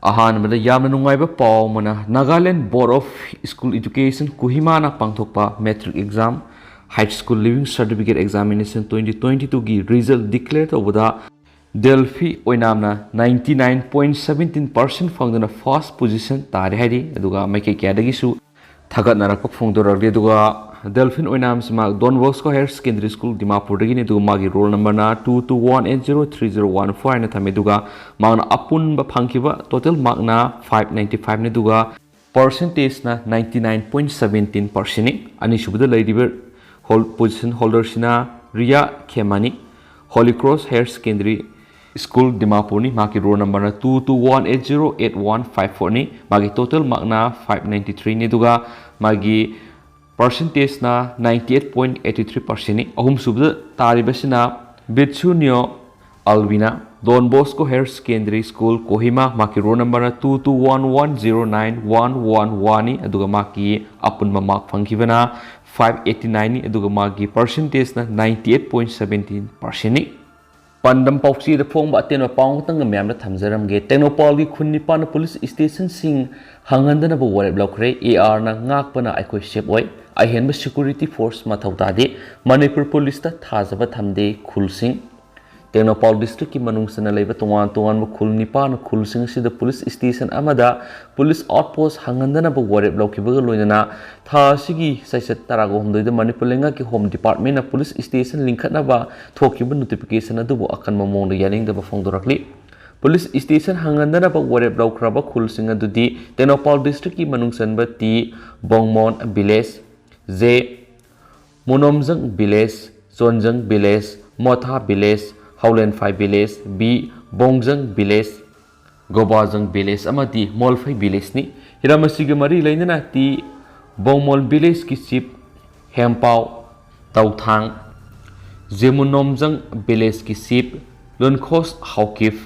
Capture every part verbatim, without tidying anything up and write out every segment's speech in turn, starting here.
ꯑꯍꯥꯟꯕꯗ ꯌꯥꯝꯅ ꯅꯨꯡꯉꯥꯏꯕ ꯄꯥꯎ ꯑꯃꯅ, Nagaland Board of School Education ꯀꯣꯍꯤꯃꯥꯅ ꯄꯥꯡꯊꯣꯛꯄ Matric Exam, High School Leaving Certificate Examination twenty twenty twoꯒꯤ result declare ꯇꯧꯕꯗ ꯗꯦꯜꯐꯤ ꯑꯣꯏꯅꯥꯝꯅ ninety nine point seventeen percent ꯐꯪꯗꯨꯅ first position ꯇꯥꯔꯦ ꯍꯥꯏꯔꯤ꯫ ꯑꯗꯨꯒ ꯃꯥꯏꯀꯩ ꯀꯌꯥꯗꯒꯤꯁꯨ ꯊꯥꯒꯠꯅꯔꯛꯄ ꯐꯣꯡꯗꯣꯔꯛꯂꯤ꯫ ꯑꯗꯨꯒ ꯗꯦꯜꯐꯤꯟ ꯑꯣꯏꯅꯥꯝꯁꯤ ꯃꯍꯥꯛ Don Bosco Higher Secondary School ꯗꯤꯃꯥꯄꯨꯔꯗꯒꯤꯅꯤ꯫ ꯑꯗꯨꯒ ꯃꯥꯒꯤ roll numberꯅ two two one eight zero three zero one four ꯍꯥꯏꯅ ꯊꯝꯃꯤ꯫ ꯑꯗꯨꯒ ꯃꯍꯥꯛꯅ ꯑꯄꯨꯟꯕ ꯐꯪꯈꯤꯕ total markꯅ five ninety fiveꯅꯤ꯫ ꯑꯗꯨꯒ percentageꯅ ninety nine point seventeen percentꯅꯤ꯫ ꯑꯅꯤꯁꯨꯕꯗ ꯂꯩꯔꯤꯕ ꯍꯣꯜ-, position holderꯁꯤꯅ ꯔꯤꯌꯥ ꯈꯦꯃꯥꯅꯤ, Holy Cross Higher Secondary School ꯗꯤꯃꯥꯄꯨꯔꯅꯤ꯫ ꯃꯍꯥꯛꯀꯤ roll numberꯅ two two one eight zero eight one five fourꯅꯤ꯫ ꯃꯥꯒꯤ total markꯅ five ninety threeꯅꯤ꯫ ꯑꯗꯨꯒ ꯃꯥꯒꯤ percentageꯅ ninety eight point eighty three percentꯅꯤ꯫ ꯑꯍꯨꯝꯁꯨꯕꯗ ꯇꯥꯔꯤꯕꯁꯤꯅ ꯕꯤꯠꯁꯨꯅꯤꯌꯣ ꯑꯜꯕꯤꯅꯥ, Don Bosco Higher Secondary School Kohima, ꯃꯍꯥꯛꯀꯤ roll numberꯅ two two one one zero nine one one oneꯅꯤ꯫ ꯑꯗꯨꯒ ꯃꯍꯥꯛꯀꯤ ꯑꯄꯨꯟꯕ mark ꯐꯪꯈꯤꯕꯅ five eighty nineꯅꯤ꯫ ꯑꯗꯨꯒ ꯃꯥꯒꯤ percentageꯅ ninety eight point seventeen percentꯅꯤ꯫ ꯄꯥꯟꯗꯝ ꯄꯥꯎꯆꯦꯗ ꯐꯣꯡꯕ ꯑꯇꯦꯟꯕ ꯄꯥꯎ ꯈꯛꯇꯪꯒ ꯃꯌꯥꯝꯗ ꯊꯝꯖꯔꯝꯒꯦ꯫ ꯇꯦꯡꯅꯧꯄꯜꯒꯤ ꯈꯨꯟ ꯅꯤꯄꯥꯟꯅ police stationꯁꯤꯡ ꯍꯥꯡꯍꯟꯗꯅꯕ ꯋꯥꯔꯦꯞ ꯂꯧꯈ꯭ꯔꯦ꯫ ARꯅ ꯉꯥꯛꯄꯅ ꯑꯩꯈꯣꯏ safe ꯑꯣꯏ꯫ ꯑꯍꯦꯟꯕ security force ꯃꯊꯧ ꯇꯥꯗꯦ꯫ ꯃꯅꯤꯄꯨꯔ policeꯇ ꯊꯥꯖꯕ ꯊꯝꯗꯦ ꯈꯨꯜꯁꯤꯡ꯫ ꯇꯦꯡꯅꯧꯄꯜ districtꯀꯤ ꯃꯅꯨꯡ ꯆꯟꯅ ꯂꯩꯕ ꯇꯣꯉꯥꯟ ꯇꯣꯉꯥꯟꯕ ꯈꯨꯜ ꯅꯤꯄꯥꯟ ꯈꯨꯜꯁꯤꯡ ꯑꯁꯤꯗ police station ꯑꯃꯗ police outpost ꯍꯥꯡꯍꯟꯗꯅꯕ ꯋꯥꯔꯦꯞ ꯂꯧꯈꯤꯕꯒ ꯂꯣꯏꯅꯅ ꯊꯥ ꯑꯁꯤꯒꯤ ꯆꯩꯆꯠ ꯇꯔꯥꯒ ꯍꯨꯝꯗꯣꯏꯗ ꯃꯅꯤꯄꯨꯔ ꯂꯩꯉꯥꯛꯀꯤ Home Departmentꯅ police station ꯂꯤꯡꯈꯠꯅꯕ ꯊꯣꯛꯈꯤꯕ notification ꯑꯗꯨꯕꯨ ꯑꯀꯟꯕ ꯃꯑꯣꯡꯗ ꯌꯥꯅꯤꯡꯗꯕ ꯐꯣꯡꯗꯣꯔꯛꯂꯤ꯫ Police station ꯍꯥꯡꯍꯟꯗꯅꯕ ꯋꯥꯔꯦꯞ ꯂꯧꯈ꯭ꯔꯕ ꯈꯨꯜꯁꯤꯡ ꯑꯗꯨꯗꯤ ꯇꯦꯡꯅꯧꯄꯜ districtꯀꯤ ꯃꯅꯨꯡ ꯆꯟꯕ T Bongmon village, J Munomjang village, Chonjang village, Motha village, Haulenphai village, B Bongjang village, Gobajang village ꯑꯃꯗꯤ ꯃꯣꯜꯐꯩ villageꯅꯤ꯫ ꯍꯤꯔꯝ ꯑꯁꯤꯒ ꯃꯔꯤ ꯂꯩꯅꯅ ꯇꯤ ꯕꯣꯡꯃꯣꯟ villageꯀꯤ chief ꯍꯦꯝꯄꯥꯎ ꯇꯧꯊꯥꯡ, ꯖꯦꯃꯨꯅꯣꯝꯖꯪ villageꯀꯤ chief ꯂꯨꯟꯈꯣꯁ ꯍꯥꯎꯀꯤꯞ,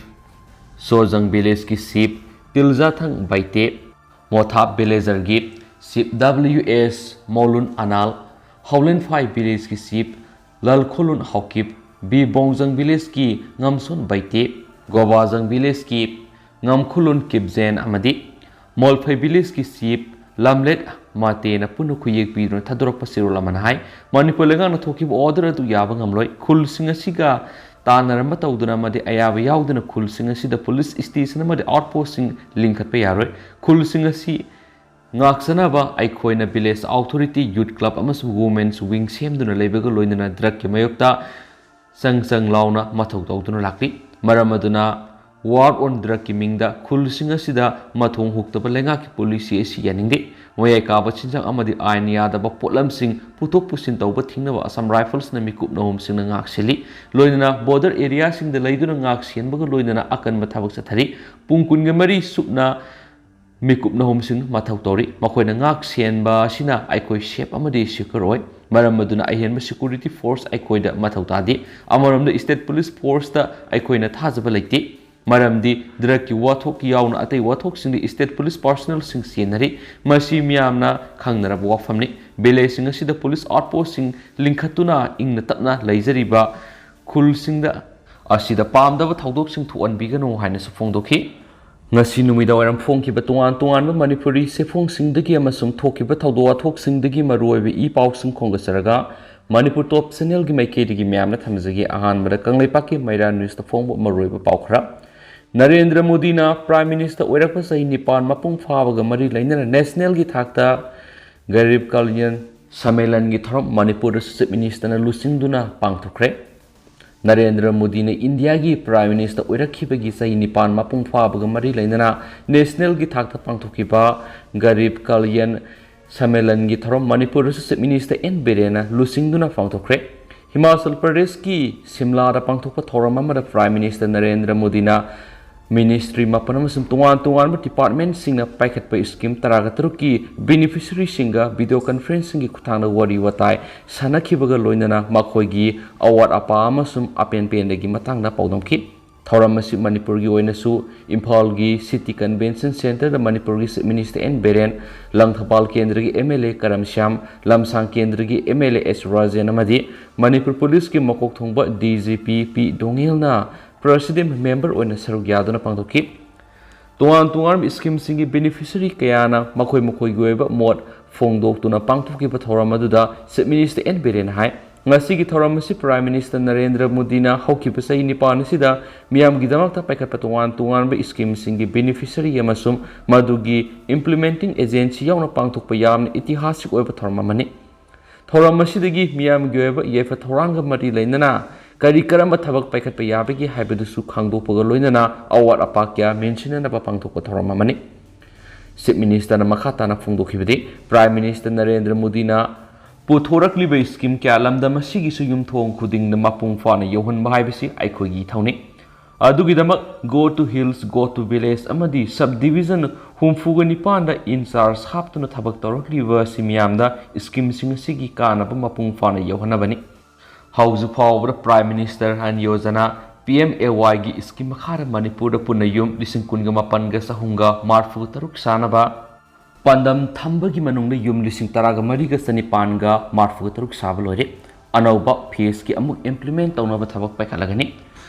ꯁꯣꯖꯪ villageꯀꯤ chief ꯇꯤꯜꯖꯥꯊꯪ ꯕꯩꯇꯦ, ꯃꯣꯊꯥꯞ villageꯀꯤ chief W S Molun Anal, Haulenphai villageꯀꯤ chief ꯂꯜꯈꯣꯂꯨꯟ ꯍꯥꯎꯀꯤꯞ, ꯕꯤ ꯕꯣꯡꯖꯪ villageꯀꯤ ꯉꯝꯁꯣꯟ ꯕꯩꯇꯦ, ꯒꯣꯕꯥꯖꯪ villageꯀꯤ ꯉꯝꯈꯨꯂꯨꯟ ꯀꯤꯞꯖꯦꯟ ꯑꯃꯗꯤ ꯃꯣꯜꯐꯩ ꯚꯤꯂꯦꯖꯀꯤ ꯆꯤꯐ ꯂꯝꯂꯦꯠ ꯃꯥꯇꯦꯅ ꯄꯨꯟꯅ ꯈꯨꯌꯦꯛ ꯄꯤꯗꯨꯅ ꯊꯥꯗꯣꯔꯛꯄ ꯆꯦꯔꯣꯜ ꯑꯃꯅ ꯍꯥꯏ, ꯃꯅꯤꯄꯨꯔ ꯂꯩꯉꯥꯛꯅ ꯊꯣꯛꯈꯤꯕ ꯑꯣꯔꯗꯔ ꯑꯗꯨ ꯌꯥꯕ ꯉꯝꯂꯣꯏ꯫ ꯈꯨꯜꯁꯤꯡ ꯑꯁꯤꯒ ꯇꯥꯟꯅꯔꯝꯕ ꯇꯧꯗꯨꯅ ꯑꯃꯗꯤ ꯑꯌꯥꯕ ꯌꯥꯎꯗꯅ ꯈꯨꯜꯁꯤꯡ ꯑꯁꯤꯗ ꯄꯨꯂꯤꯁ ꯁ꯭ꯇꯦꯁꯟ ꯑꯃꯗꯤ ꯑꯥꯎꯠꯄꯣꯁꯁꯤꯡ ꯂꯤꯡꯈꯠꯄ ꯌꯥꯔꯣꯏ꯫ ꯈꯨꯜꯁꯤꯡ ꯑꯁꯤ ꯉꯥꯛꯆꯅꯕ ꯑꯩꯈꯣꯏꯅ ꯚꯤꯂꯦꯖ ꯑꯣꯊꯣꯔꯤꯇꯤ, ꯌꯨꯠ ꯀ꯭ꯂꯕ ꯑꯃꯁꯨꯡ ꯋꯨꯃꯦꯟꯁ ꯋꯤꯡ ꯁꯦꯝꯗꯨꯅ ꯂꯩꯕꯒ ꯂꯣꯏꯅꯅ ꯗ꯭ꯔꯒꯀꯤ ꯃꯥꯌꯣꯛꯇ ꯆꯪ ꯆꯪ ꯂꯥꯎꯅ ꯃꯊꯧ ꯇꯧꯗꯨꯅ ꯂꯥꯛꯂꯤ꯫ ꯃꯔꯝ ꯑꯗꯨꯅ ꯋꯥꯔ ꯑꯣꯟ ꯗ꯭ꯔꯒꯀꯤ ꯃꯤꯡꯗ ꯈꯨꯜꯁꯤꯡ ꯑꯁꯤꯗ ꯃꯊꯣꯡ ꯍꯨꯛꯇꯕ ꯂꯩꯉꯥꯛꯀꯤ ꯄꯣꯂꯤꯁꯤ ꯑꯁꯤ ꯌꯥꯅꯤꯡꯗꯦ꯫ ꯃꯌꯥꯏ ꯀꯥꯕ ꯆꯤꯟꯖꯥꯛ ꯑꯃꯗꯤ ꯑꯥꯏꯟ ꯌꯥꯗꯕ ꯄꯣꯠꯂꯝꯁꯤꯡ ꯄꯨꯊꯣꯛ ꯄꯨꯁꯤꯟ ꯇꯧꯕ ꯊꯤꯡꯅꯕ ꯑꯁꯥꯝ ꯔꯥꯏꯐꯜꯁꯅ ꯃꯤꯀꯨꯞ ꯅꯍꯨꯝꯁꯤꯡꯅ ꯉꯥꯛ ꯁꯦꯜꯂꯤ꯫ ꯂꯣꯏꯅꯅ ꯕꯣꯔꯗꯔ ꯑꯦꯔꯤꯌꯥꯁꯤꯡꯗ ꯂꯩꯗꯨꯅ ꯉꯥꯛ ꯁꯦꯟꯕꯒ ꯂꯣꯏꯅꯅ ꯑꯀꯟꯕ ꯊꯕꯛ ꯆꯠꯊꯔꯤ꯫ ꯄꯨꯡ ꯀꯨꯟꯒ ꯃꯔꯤ ꯁꯨꯞꯅ ꯃꯤꯀꯨꯞ ꯅꯍꯨꯝꯁꯤꯡ ꯃꯊꯧ ꯇꯧꯔꯤ꯫ ꯃꯈꯣꯏꯅ ꯉꯥꯛ ꯁꯦꯟꯕ ꯑꯁꯤꯅ ꯑꯩꯈꯣꯏ ꯁꯦꯐ ꯑꯃꯗꯤ ꯁꯦꯀ꯭ꯌꯨꯔ ꯑꯣꯏ꯫ ꯃꯔꯝ ꯑꯗꯨꯅ ꯑꯍꯦꯟꯕ ꯁꯦꯀ꯭ꯌꯨꯔꯤꯇꯤ ꯐꯣꯔꯁ ꯑꯩꯈꯣꯏꯗ ꯃꯊꯧ ꯇꯥꯗꯦ꯫ ꯑꯃꯔꯣꯝꯗ ꯁ꯭ꯇꯦꯠ ꯄꯨꯂꯤꯁ ꯐꯣꯔꯁꯇ ꯑꯩꯈꯣꯏꯅ ꯊꯥꯖꯕ ꯂꯩꯇꯦ꯫ ꯃꯔꯝꯗꯤ ꯗ꯭ꯔꯒꯀꯤ ꯋꯥꯊꯣꯛ ꯌꯥꯎꯅ ꯑꯇꯩ ꯋꯥꯊꯣꯛꯁꯤꯡꯗꯤ ꯁ꯭ꯇꯦꯠ ꯄꯨꯂꯤꯁ ꯄꯥꯔꯁꯣꯅꯦꯜꯁꯤꯡ ꯆꯦꯟꯅꯔꯤ꯫ ꯃꯁꯤ ꯃꯤꯌꯥꯝꯅ ꯈꯪꯅꯔꯕ ꯋꯥꯐꯝꯅꯤ꯫ ꯚꯤꯂꯦꯖꯁꯤꯡ ꯑꯁꯤꯗ ꯄꯨꯂꯤꯁ ꯑꯥꯎꯠꯄꯣꯁꯁꯤꯡ ꯂꯤꯡꯈꯠꯇꯨꯅ ꯏꯪꯅ ꯇꯞꯅ ꯂꯩꯖꯔꯤꯕ ꯈꯨꯜꯁꯤꯡꯗ ꯑꯁꯤꯗ ꯄꯥꯝꯗꯕ ꯊꯧꯗꯣꯛꯁꯤꯡ ꯊꯣꯛꯍꯟꯕꯤꯒꯅꯨ ꯍꯥꯏꯅꯁꯨ ꯐꯣꯡꯗꯣꯛꯈꯤ꯫ ꯉꯁꯤ ꯅꯨꯃꯤꯗꯥꯡꯋꯥꯏꯔꯝ ꯐꯣꯡꯈꯤꯕ ꯇꯣꯉꯥꯟ ꯇꯣꯉꯥꯟꯕ ꯃꯅꯤꯄꯨꯔꯤ ꯆꯦꯐꯣꯡꯁꯤꯡꯗꯒꯤ ꯑꯃꯁꯨꯡ ꯊꯣꯛꯈꯤꯕ ꯊꯧꯗꯣꯛ ꯋꯥꯊꯣꯛꯁꯤꯡꯗꯒꯤ ꯃꯔꯨꯑꯣꯏꯕ ꯏ ꯄꯥꯎꯁꯤꯡ ꯈꯣꯝꯒꯠꯆꯔꯒ ꯃꯅꯤꯄꯨꯔ ꯇꯣꯞ ꯆꯦꯅꯦꯜꯒꯤ ꯃꯥꯏꯀꯩꯗꯒꯤ ꯃꯌꯥꯝꯅ ꯊꯝꯖꯒꯦ꯫ ꯑꯍꯥꯟꯕꯗ ꯀꯪꯂꯩꯄꯥꯛꯀꯤ ꯃꯩꯔꯥ ꯅ꯭ꯌꯨꯁꯇ ꯐꯣꯡꯕ ꯃꯔꯨꯑꯣꯏꯕ ꯄꯥꯎ ꯈꯔ꯫ ꯅꯔꯦꯟꯗ꯭ꯔ ꯃꯣꯗꯤꯅ ꯄ꯭ꯔꯥꯏꯝ ꯃꯤꯅꯤꯁꯇꯔ ꯑꯣꯏꯔꯛꯄ ꯆꯍꯤ ꯅꯤꯄꯥꯟ ꯃꯄꯨꯡ ꯐꯥꯕꯒ ꯃꯔꯤ ꯂꯩꯅꯅ ꯅꯦꯁꯅꯦꯜꯒꯤ ꯊꯥꯛꯇ ꯒꯔꯤꯕ ꯀꯜꯌꯥꯟ ꯁꯃꯦꯂꯟꯒꯤ ꯊꯧꯔꯝ ꯃꯅꯤꯄꯨꯔꯗꯁꯨ ꯆꯤꯐ ꯃꯤꯅꯤꯁꯇꯔꯅ ꯂꯨꯆꯤꯡꯗꯨꯅ ꯄꯥꯡꯊꯣꯛꯈ꯭ꯔꯦ꯫ ꯅꯔꯦꯟꯗ꯭ꯔ ꯃꯣꯗꯤꯅ ꯏꯟꯗꯤꯌꯥꯒꯤ ꯄ꯭ꯔꯥꯏꯝ ꯃꯤꯅꯤꯁꯇꯔ ꯑꯣꯏꯔꯛꯈꯤꯕꯒꯤ ꯆꯍꯤ ꯅꯤꯄꯥꯟ ꯃꯄꯨꯡ ꯐꯥꯕꯒ ꯃꯔꯤ ꯂꯩꯅꯅ ꯅꯦꯁꯅꯦꯜꯒꯤ ꯊꯥꯛꯇ ꯄꯥꯡꯊꯣꯛꯈꯤꯕ ꯒꯔꯤꯕ ꯀꯜꯌꯥꯟ ꯁꯃꯦꯂꯟꯒꯤ ꯊꯧꯔꯝ ꯃꯅꯤꯄꯨꯔꯗꯁꯨ ꯆꯤꯐ ꯃꯤꯅꯤꯁꯇꯔ ꯑꯦꯟ ꯕꯤꯔꯦꯟꯅ ꯂꯨꯆꯤꯡꯗꯨꯅ ꯄꯥꯡꯊꯣꯛꯈ꯭ꯔꯦ꯫ ꯍꯤꯃꯥꯆꯜ ꯄ꯭ꯔꯗꯦꯁꯀꯤ ꯁꯤꯝꯂꯥꯗ ꯄꯥꯡꯊꯣꯛꯄ ꯊꯧꯔꯝ ꯑꯃꯗ ꯄ꯭ꯔꯥꯏꯝ ꯃꯤꯅꯤꯁꯇꯔ ꯅꯔꯦꯟꯗ꯭ꯔ ꯃꯣꯗꯤꯅ ꯃꯤꯅꯤꯁꯇ꯭ꯔꯤ ꯃꯥꯄꯟ ꯑꯃꯁꯨꯡ ꯇꯣꯉꯥꯟ ꯇꯣꯉꯥꯟꯕ ꯗꯤꯄꯥꯔꯠꯃꯦꯟꯠꯁꯤꯡꯅ ꯄꯥꯏꯈꯠꯄ ꯁ꯭ꯀꯤꯝ ꯇꯔꯥꯒ ꯇꯔꯨꯛꯀꯤ ꯕꯦꯅꯤꯐꯤꯁꯔꯤꯁꯤꯡꯒ ꯚꯤꯗꯤꯑꯣ ꯀꯟꯐꯔꯦꯟꯁꯤꯡꯒꯤ ꯈꯨꯠꯊꯥꯡꯗ ꯋꯥꯔꯤ ꯋꯥꯇꯥꯏ ꯁꯥꯟꯅꯈꯤꯕꯒ ꯂꯣꯏꯅꯅ ꯃꯈꯣꯏꯒꯤ ꯑꯋꯥꯠ ꯑꯄꯥ ꯑꯃꯁꯨꯡ ꯑꯄꯦꯟ ꯄꯦꯟꯗꯒꯤ ꯃꯇꯥꯡꯗ ꯄꯥꯎꯗꯝꯈꯤ꯫ ꯊꯧꯔꯝ ꯑꯁꯤ ꯃꯅꯤꯄꯨꯔꯒꯤ ꯑꯣꯏꯅꯁꯨ ꯏꯝꯐꯥꯜꯒꯤ ꯁꯤꯇꯤ ꯀꯟꯚꯦꯟꯁꯟ ꯁꯦꯟꯇꯔꯗ ꯃꯅꯤꯄꯨꯔꯒꯤ chief minister N Biren, Langthabal ꯀꯦꯟꯗ꯭ꯔꯒꯤ M L A Karam Shyam, Lamsang ꯀꯦꯟꯗ꯭ꯔꯒꯤ M L A S Rajen ꯑꯃꯗꯤ ꯃꯅꯤꯄꯨꯔ ꯄꯨꯂꯤꯁꯀꯤ ꯃꯀꯣꯛ ꯊꯣꯡꯕ ꯗꯤ ꯖꯤ ꯄꯤ ꯄꯤ ꯗꯣꯉꯦꯜꯅ ꯄ꯭ꯔꯦꯁꯤꯗꯦꯟꯠ ꯃꯦꯝꯕꯔ ꯑꯣꯏꯅ ꯁꯔꯨꯛ ꯌꯥꯗꯨꯅ ꯄꯥꯡꯊꯣꯛꯈꯤ꯫ ꯇꯣꯉꯥꯟ ꯇꯣꯉꯥꯟꯕ scheme ꯁꯤꯡꯒꯤ beneficiary ꯀꯌꯥꯅ ꯃꯈꯣꯏ ꯃꯈꯣꯏꯒꯤ ꯑꯣꯏꯕ ꯃꯣꯠ ꯐꯣꯡꯗꯣꯛꯇꯨꯅ ꯄꯥꯡꯊꯣꯛꯈꯤꯕ ꯊꯧꯔꯝ ꯑꯗꯨꯗ Chief Minister ꯑꯦꯟ ꯕꯤꯔꯦꯟꯅ ꯍꯥꯏ, ꯉꯁꯤꯒꯤ ꯊꯧꯔꯝ ꯑꯁꯤ Prime Minister ꯅꯔꯦꯟꯗ꯭ꯔ ꯃꯣꯗꯤꯅ ꯍꯧꯈꯤꯕ ꯆꯍꯤ ꯅꯤꯄꯥꯟ ꯑꯁꯤꯗ ꯃꯤꯌꯥꯝꯒꯤꯗꯃꯛꯇ ꯄꯥꯏꯈꯠꯄ ꯇꯣꯉꯥꯟ ꯇꯣꯉꯥꯟꯕ scheme ꯁꯤꯡꯒꯤ beneficiary ꯑꯃꯁꯨꯡ ꯃꯗꯨꯒꯤ implementing agency ꯌꯥꯎꯅ ꯄꯥꯡꯊꯣꯛꯄ ꯌꯥꯝꯅ ꯏꯇꯤꯍꯥꯁꯤꯛ ꯑꯣꯏꯕ ꯊꯧꯔꯝ ꯑꯃꯅꯤ꯫ ꯊꯧꯔꯝ ꯑꯁꯤꯗꯒꯤ ꯃꯤꯌꯥꯝꯒꯤ ꯑꯣꯏꯕ ꯌꯥꯏꯐ ꯊꯧꯔꯥꯡꯒ ꯃꯔꯤ ꯂꯩꯅꯅ ꯀꯔꯤ ꯀꯔꯝꯕ ꯊꯕꯛ ꯄꯥꯏꯈꯠꯄ ꯌꯥꯕꯒꯦ ꯍꯥꯏꯕꯗꯨꯁꯨ ꯈꯪꯗꯣꯛꯄꯒ ꯂꯣꯏꯅꯅ ꯑꯋꯥꯠ ꯑꯄꯥ ꯀꯌꯥ ꯃꯦꯟꯁꯤꯟꯅꯅꯕ ꯄꯥꯡꯊꯣꯛꯄ ꯊꯧꯔꯝ ꯑꯃꯅꯤ꯫ Chief Minister ꯅ ꯃꯈꯥ ꯇꯥꯅ ꯐꯣꯡꯗꯣꯛꯈꯤꯕꯗꯤ, Prime Minister ꯅꯔꯦꯟꯗ꯭ꯔ ꯃꯣꯗꯤꯅ ꯄꯨꯊꯣꯔꯛꯂꯤꯕ scheme ꯀꯌꯥ ꯂꯝꯗꯝ ꯑꯁꯤꯒꯤꯁꯨ ꯌꯨꯝꯊꯣꯡ ꯈꯨꯗꯤꯡꯗ ꯃꯄꯨꯡ ꯐꯥꯅ ꯌꯧꯍꯟꯕ ꯍꯥꯏꯕꯁꯤ ꯑꯩꯈꯣꯏꯒꯤ ꯏꯊꯧꯅꯤ꯫ ꯑꯗꯨꯒꯤꯗꯃꯛ Go to Hills, Go to Village ꯑꯃꯗꯤ sub division ꯍꯨꯝꯐꯨꯒ ꯅꯤꯄꯥꯟꯗ in charge ꯍꯥꯞꯇꯨꯅ ꯊꯕꯛ ꯇꯧꯔꯛꯂꯤꯕ ꯑꯁꯤ ꯃꯤꯌꯥꯝꯗ scheme ꯁꯤꯡ ꯑꯁꯤꯒꯤ ꯀꯥꯟꯅꯕ ꯃꯄꯨꯡ ꯐꯥꯅ ꯌꯧꯍꯟꯅꯕꯅꯤ꯫ ꯍꯧꯖꯤꯛ ꯐꯥꯎꯕꯗ Prime Minister ꯑꯟ ꯌꯣꯖꯅꯥ, ꯄꯤ ꯑꯦꯝ ꯑꯦ ꯋꯥꯏ ꯒꯤ scheme ꯃꯈꯥꯗ ꯃꯅꯤꯄꯨꯔꯗ ꯄꯨꯟꯅ ꯌꯨꯝ ꯂꯤꯁꯤꯡ ꯀꯨꯟꯒ ꯃꯥꯄꯟꯒ ꯆꯍꯨꯝꯒ ꯃꯔꯤꯐꯨ ꯇꯔꯨꯛ ꯁꯥꯅꯕ ꯄꯥꯟꯗꯝ ꯊꯝꯕꯒꯤ ꯃꯅꯨꯡꯗ ꯌꯨꯝ ꯂꯤꯁꯤꯡ ꯇꯔꯥꯒ ꯃꯔꯤꯒ ꯆꯅꯤꯄꯥꯟꯒ ꯃꯔꯤꯐꯨ ꯇꯔꯨꯛ ꯁꯥꯕ ꯂꯣꯏꯔꯦ꯫ ꯑꯅꯧꯕ phase ꯀꯤ ꯑꯃꯨꯛ implement ꯇꯧꯅꯕ ꯊꯕꯛ ꯄꯥꯏꯈꯠꯂꯒꯅꯤ꯫